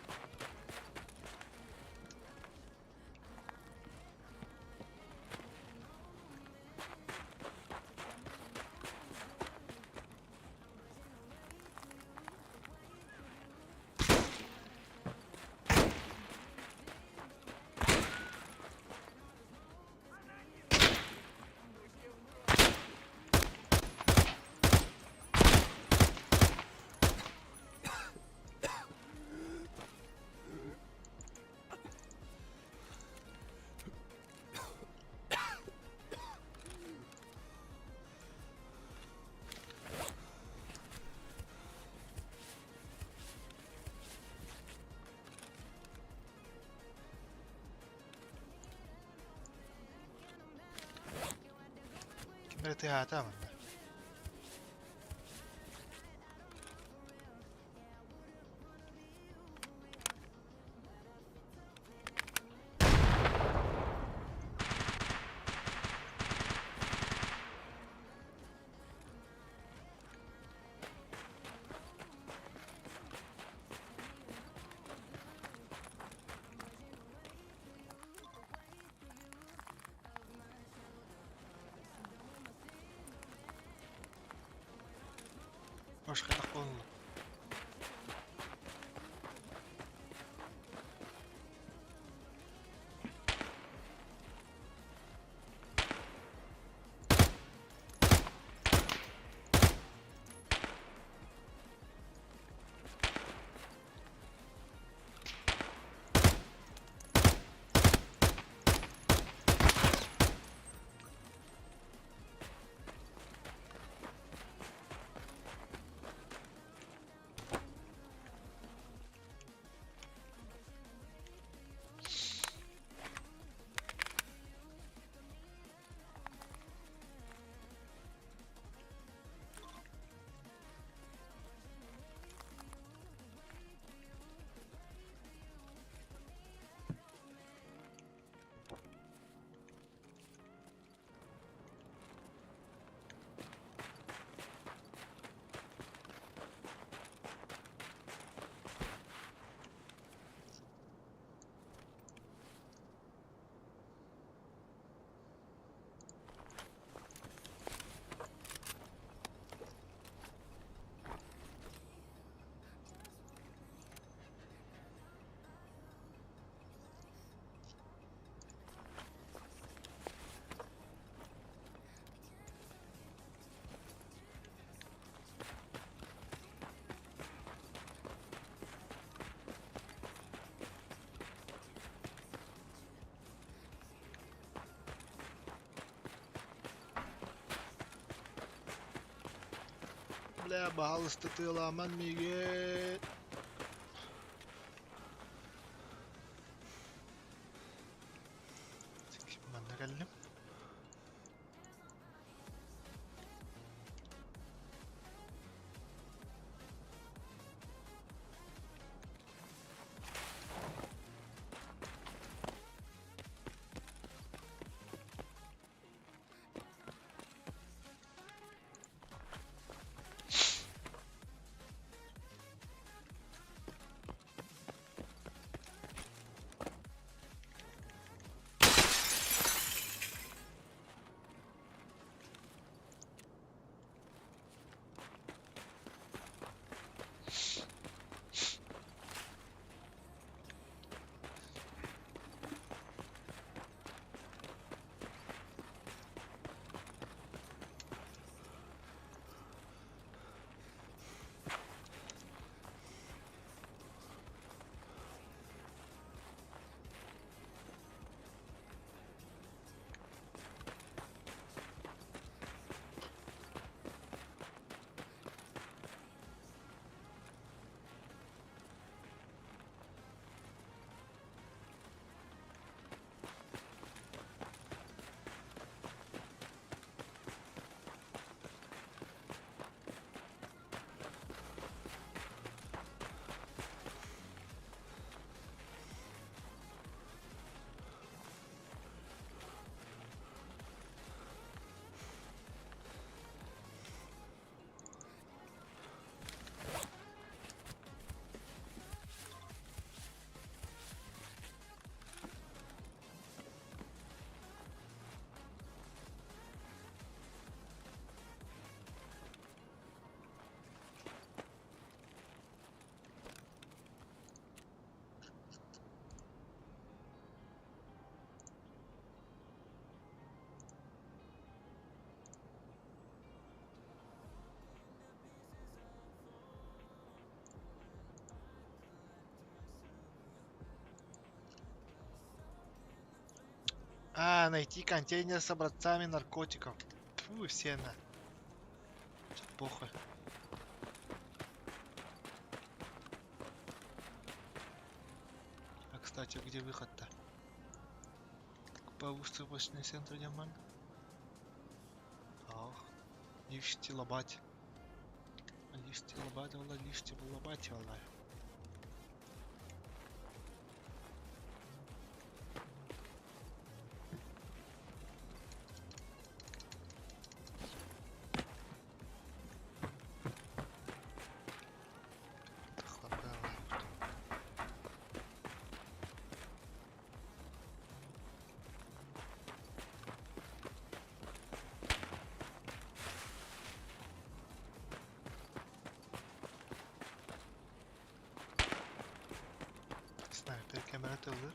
Ким эрэ тыаһаата манна. Может, хайдах буолла? Бля, баһаалыста тыалааман миигин. Манна кэллим. А, найти контейнер с образцами наркотиков. Фу, сено. Похуй. А, кстати, где выход-то? По выставочный центр Яман. Ах, лишти лобать. Лишти лобать, валла, лишти лобать, валла. Снайпер камерата ылыр.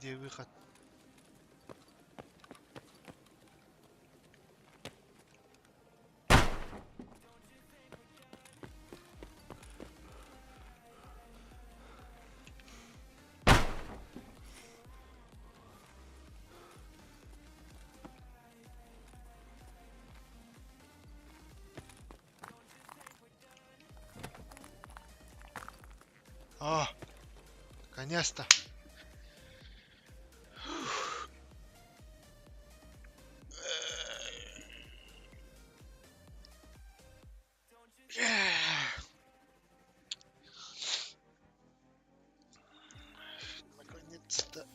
Где выход? О, наконец-то. Наконец-то.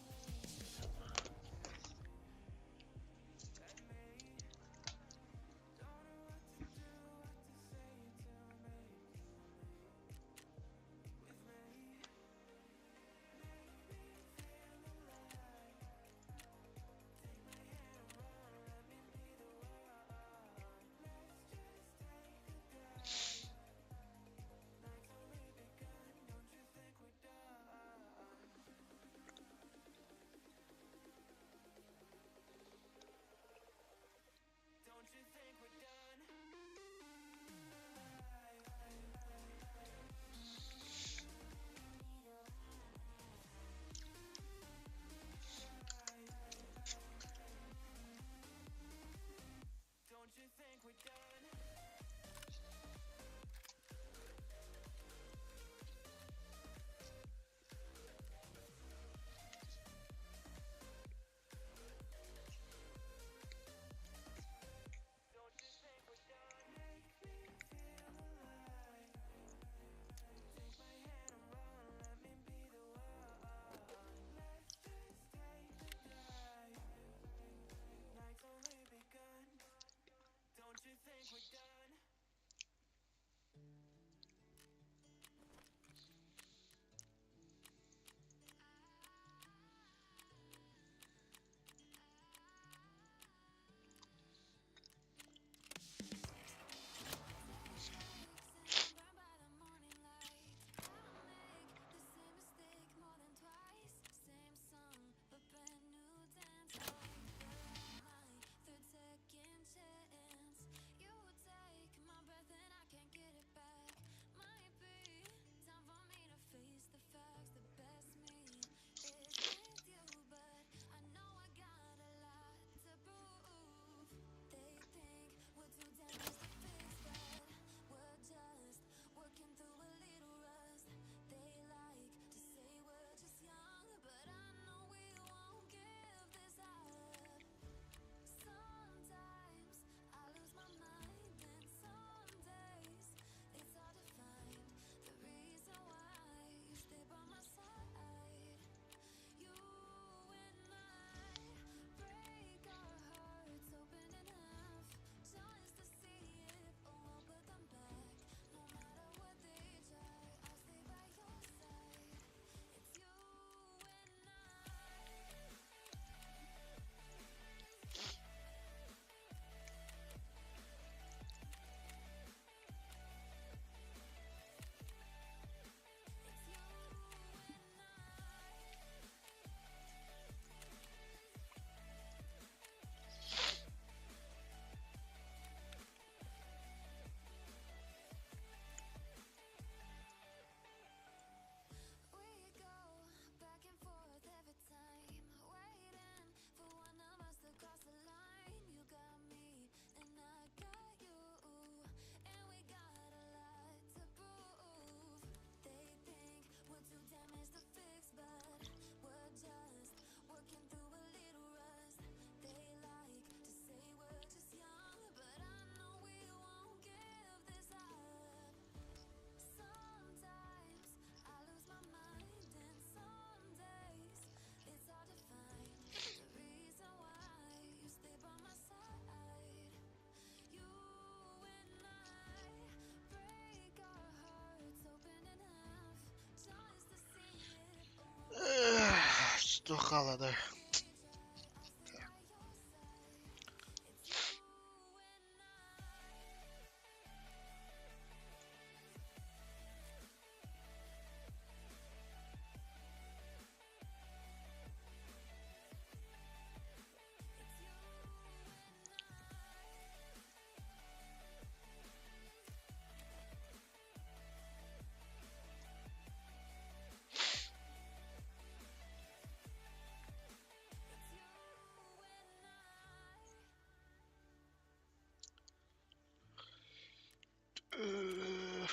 Что холода.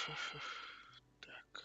Так.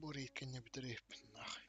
Буриккини бүтэриэхпин нахуй.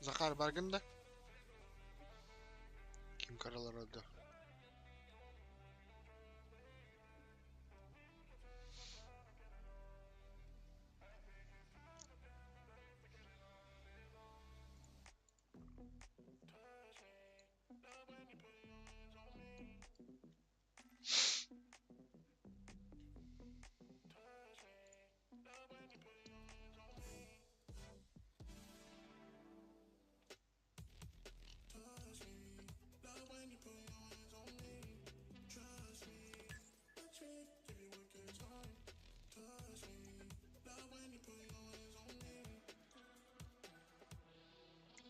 Захар баргын да? Көрө дуу.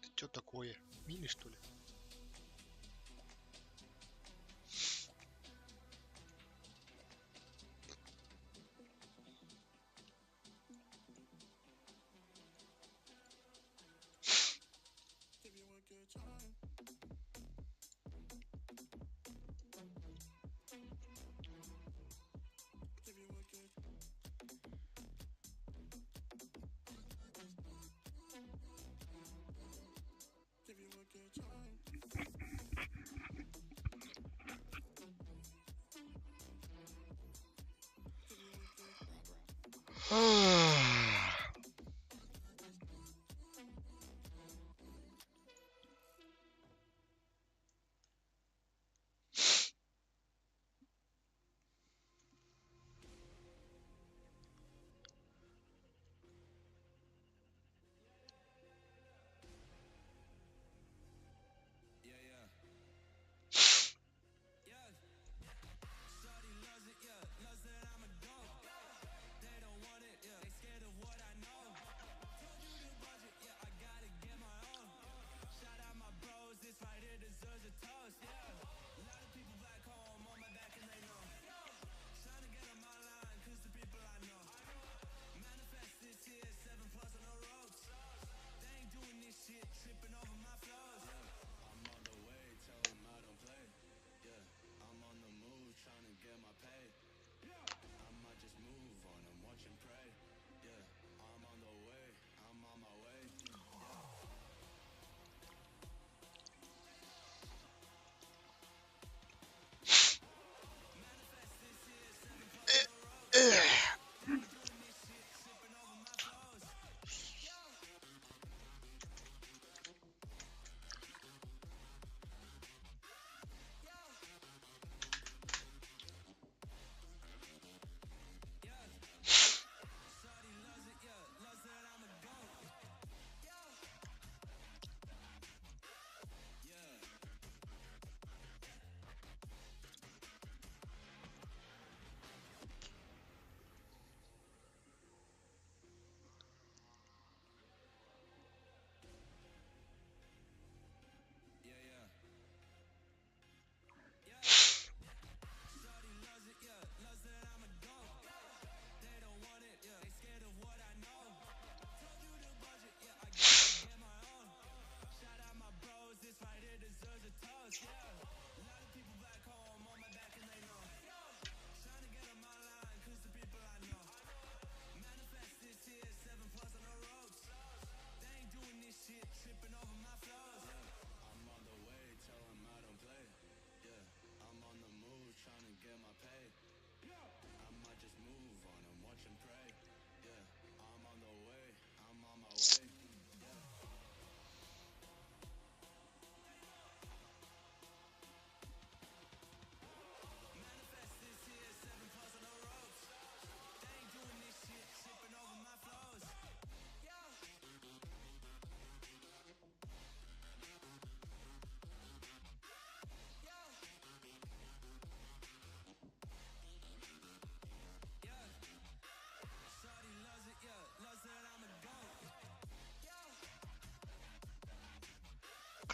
Это что такое? Мины, что ли?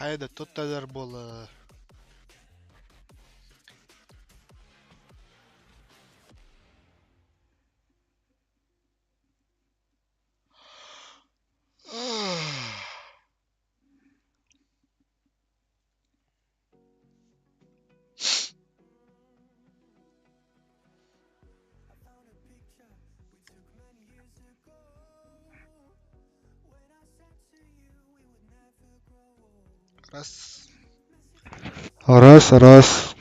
Хайа да тутталар буолла. Раз. Раз, раз.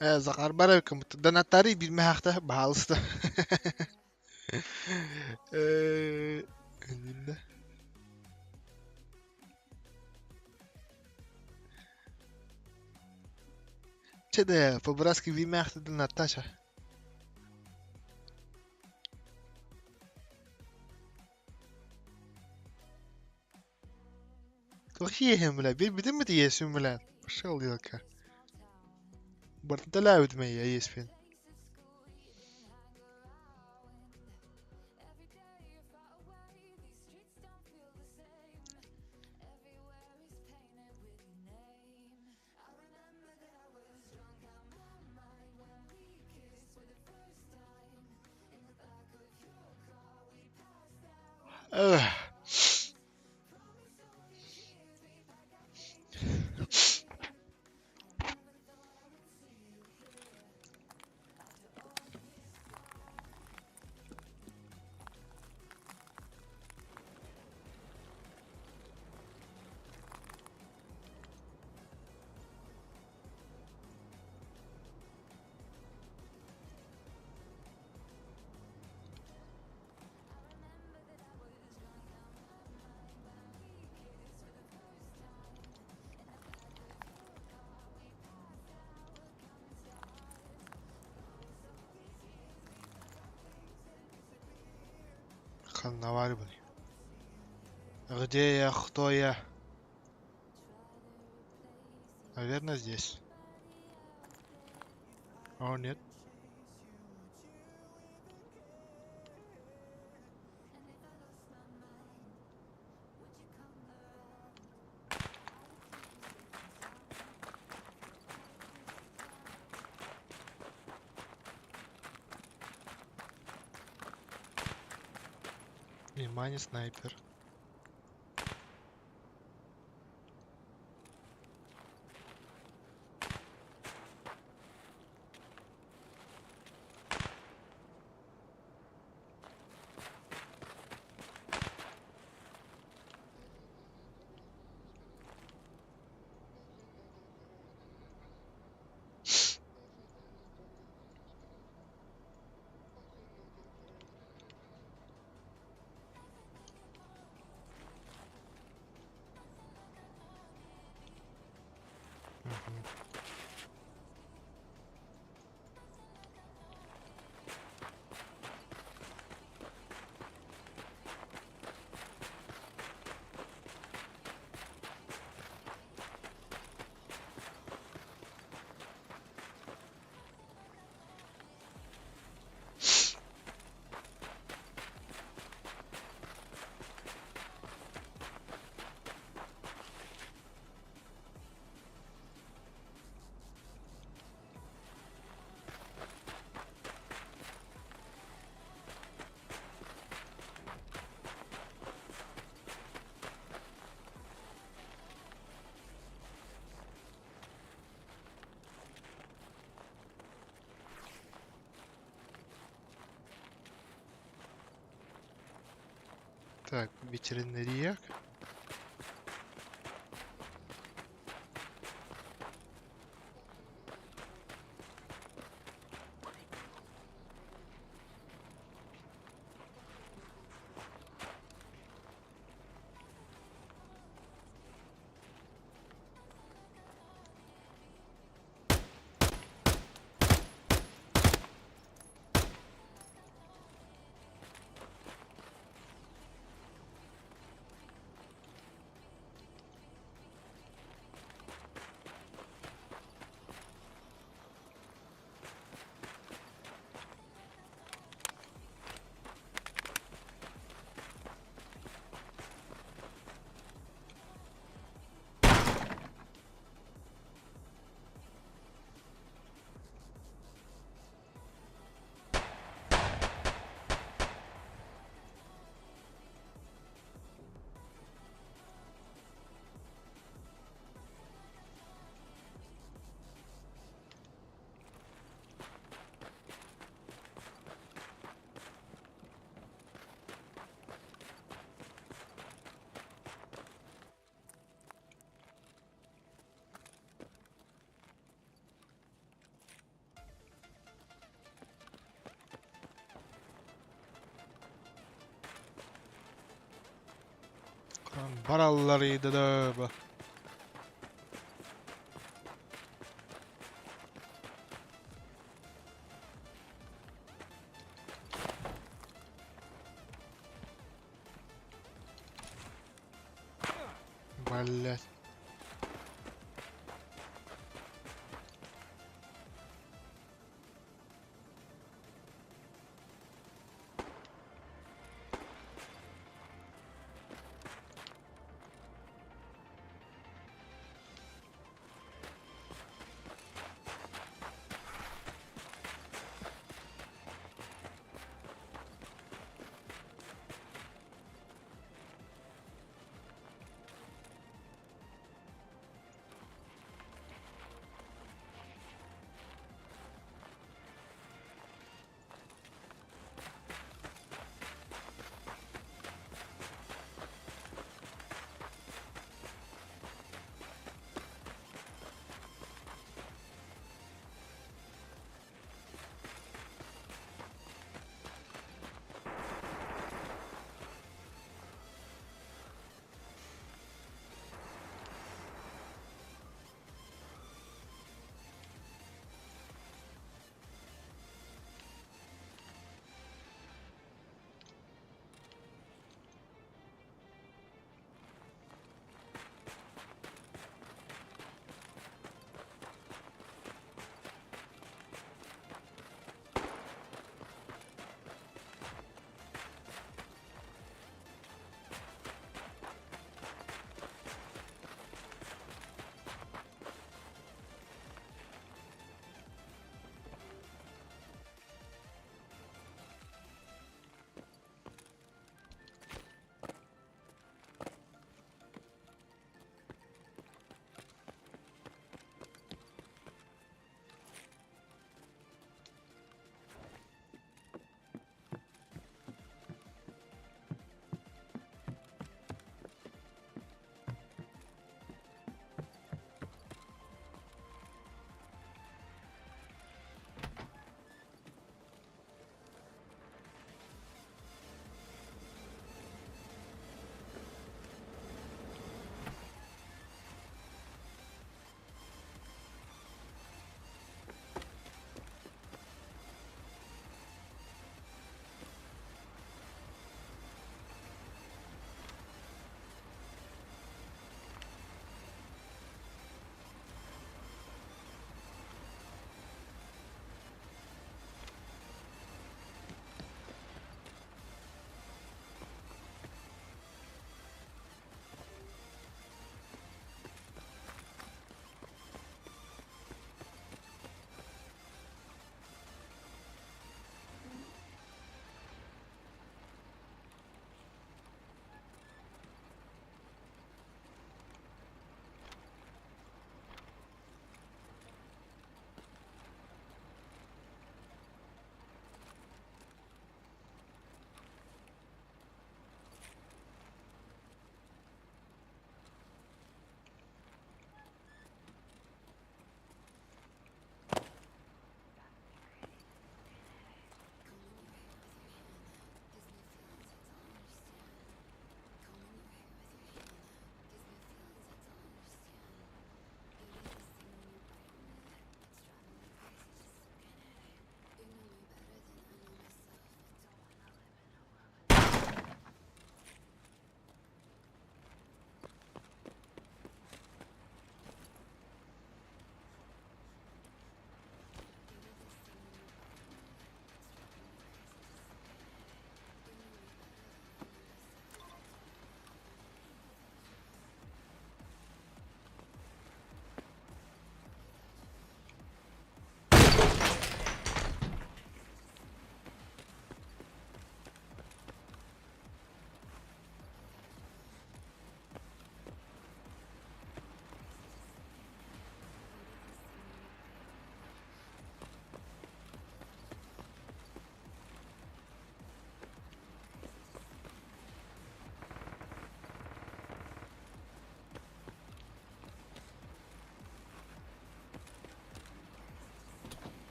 Ээ, Захар барар Донаттары билмэхтэ, баһаалыста. Э, иннинэ. Че да, по-братски билмэхтэ Наташа. Туох иэһин, бля, биэрбитим бит иэсин, бля. Пошел, елка. Барталаабытым эйэ иэспин. Ugh. Ханна баарбыный? Где я, кто я? Наверное, здесь. О, нет. Внимание, снайпер. Мгм. Так, ветеринария. Бараллар да. Блять.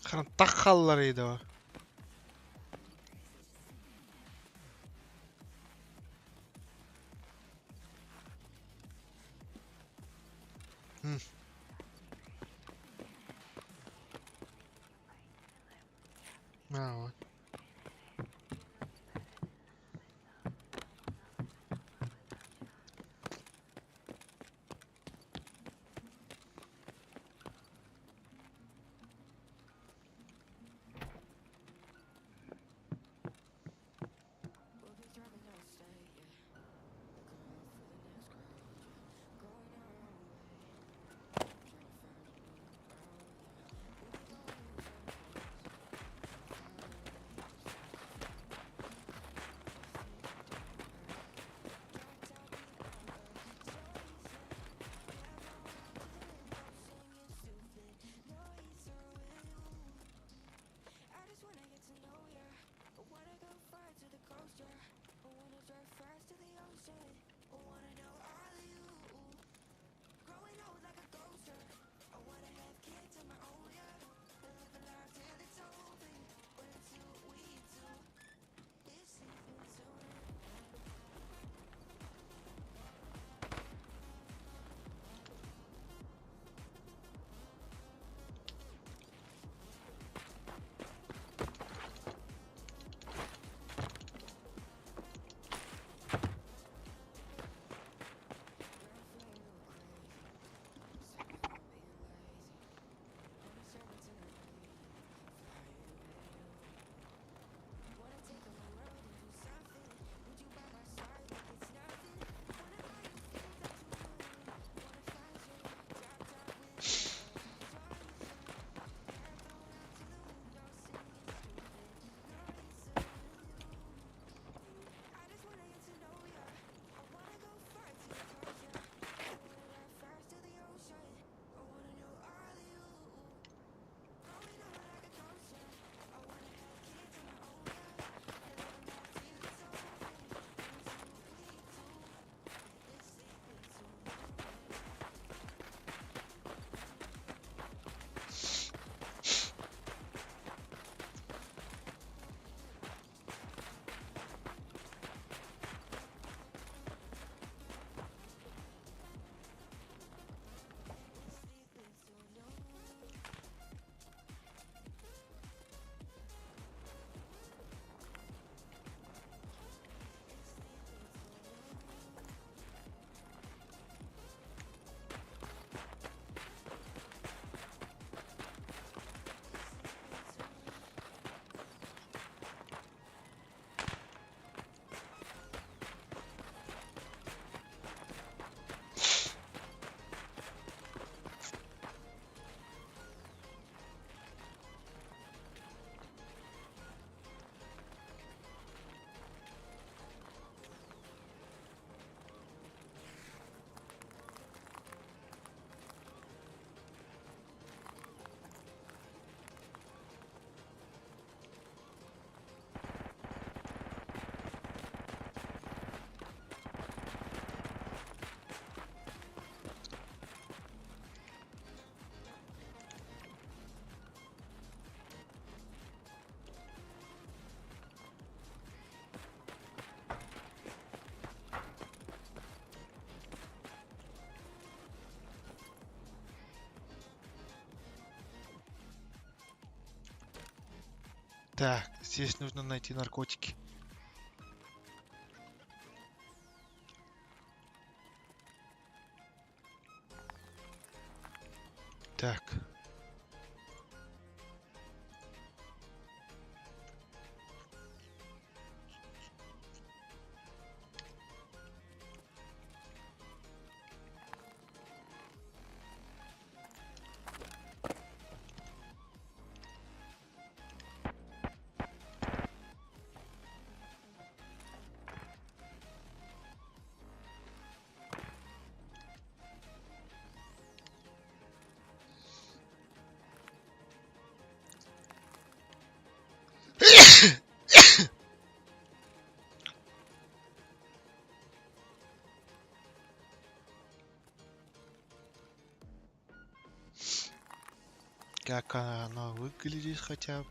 Хаалларыы дуо? А, вот. Так, здесь нужно найти наркотики. Так. Как оно выглядит хотя бы.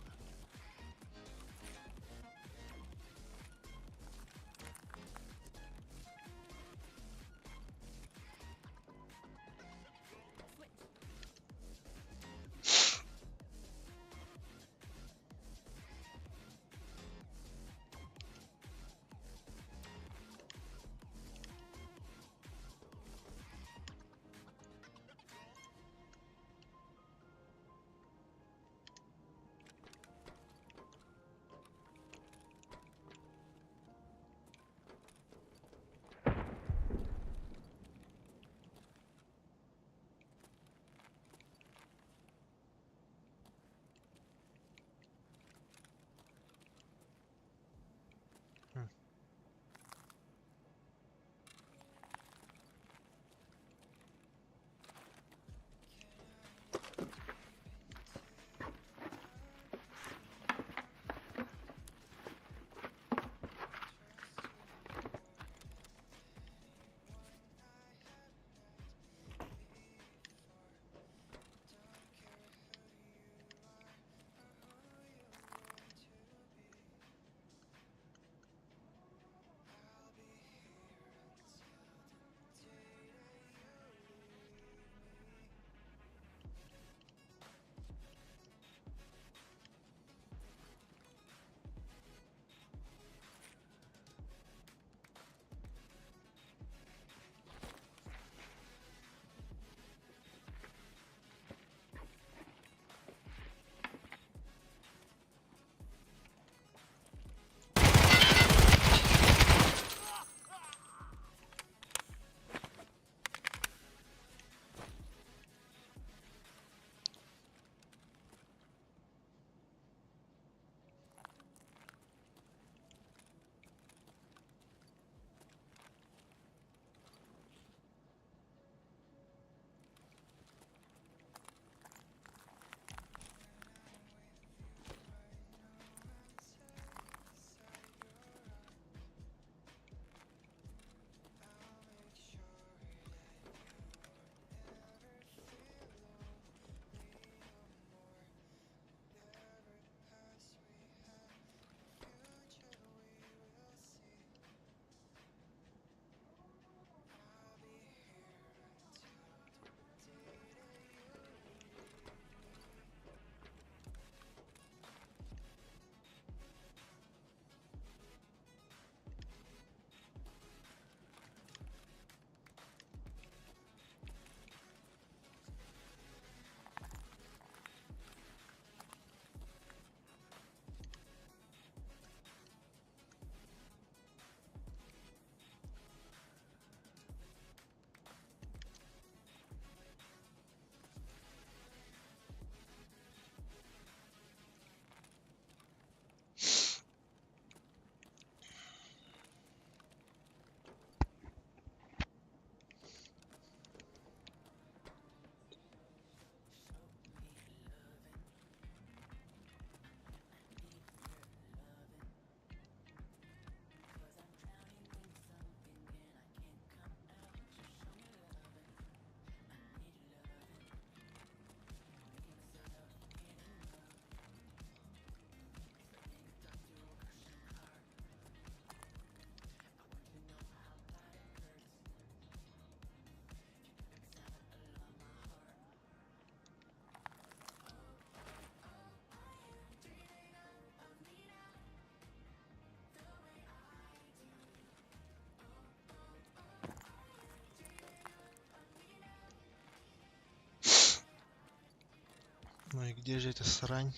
Ну и где же эта срань?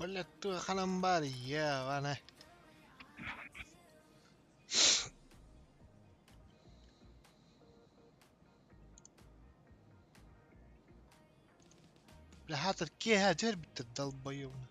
Бля, ханан баар ебана. Бля, хатыр киэһэ дьэрбиттэр долбоебна.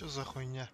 Чё за хуйня?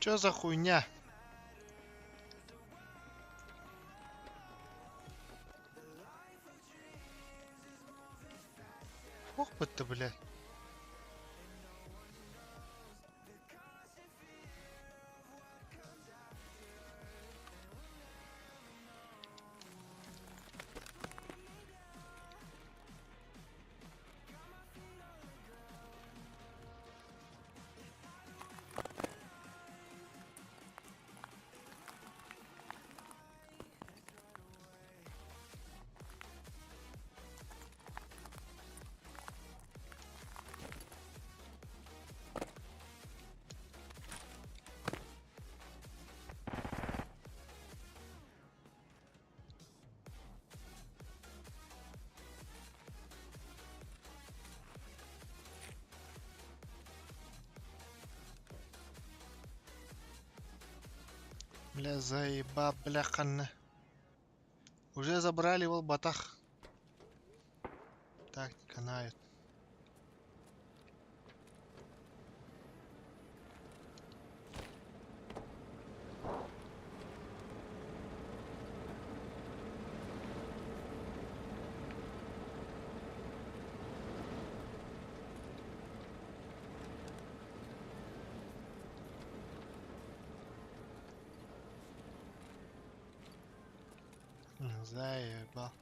Чё за хуйня? Ох бы ты, блядь. Бля, заеба, бля, ханна. Уже забрали его батах. Так, не канает. Заебал.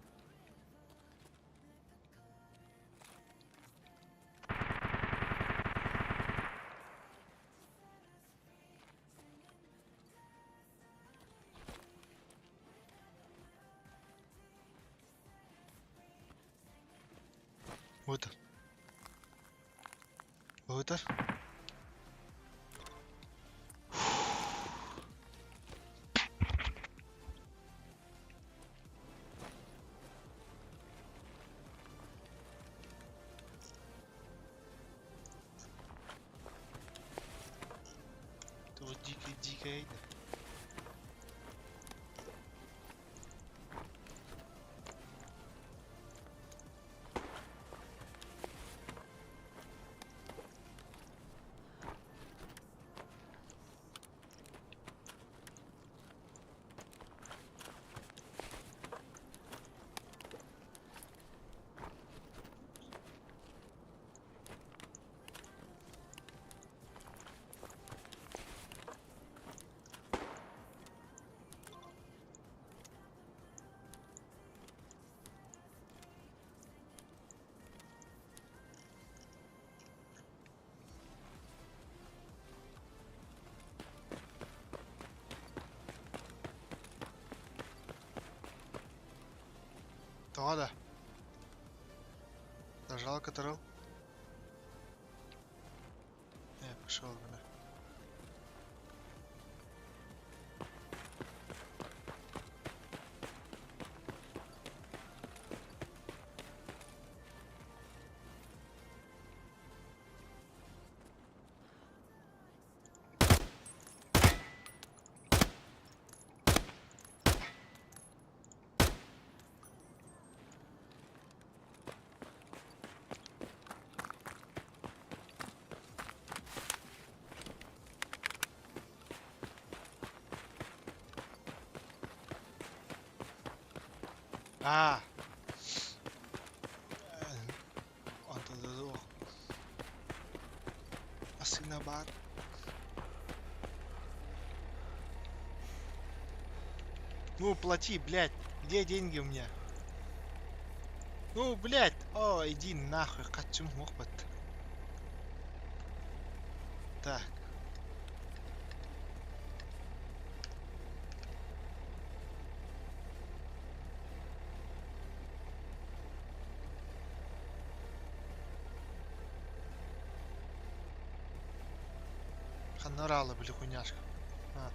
Вот. Вот. Кэйді. Тоҕо да? Нажал Ctrl. Пошел гына. Аа. Онтон Массыына баар. Ну, плати, блядь. Где деньги у меня? Ну, блядь. О, иди нахуй. Харчым суох бат. Так. Ханна ыраала били хуйняшка. А.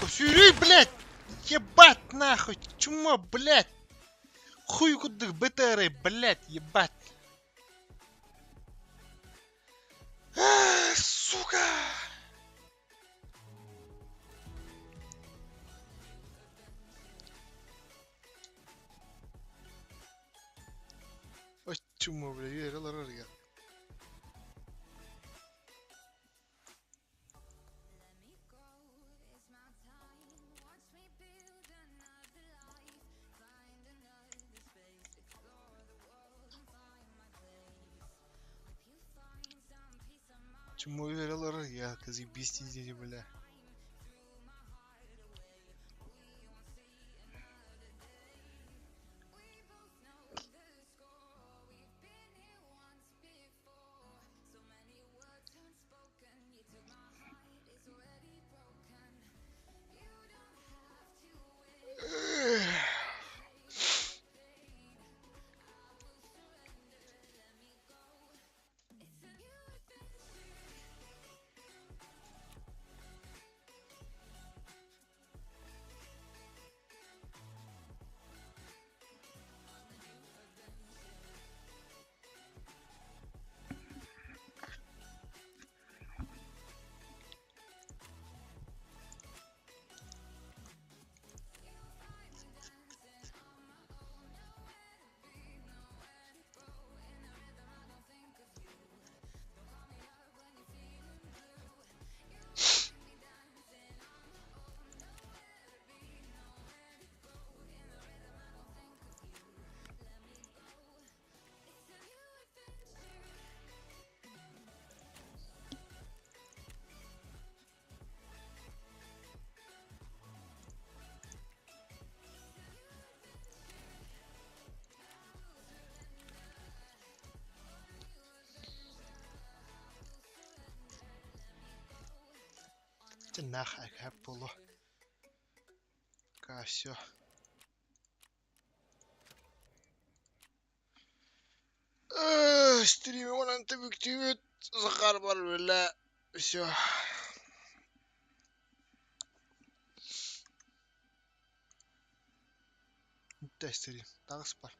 Сука, сүүрүй, блядь! Ебать нахуй! Чмо, блядь! Хуй кудых БТР, блядь, ебать! А, сука! Ой, чмо, блядь, верил, Чему верил, я, заебись, иди, бля. Чэ нахуй буолуо. Пока все. Стрим онон түмүктүүбүт. Захар бар бля. Все. Бүттэ стрим. Таҕыс бар.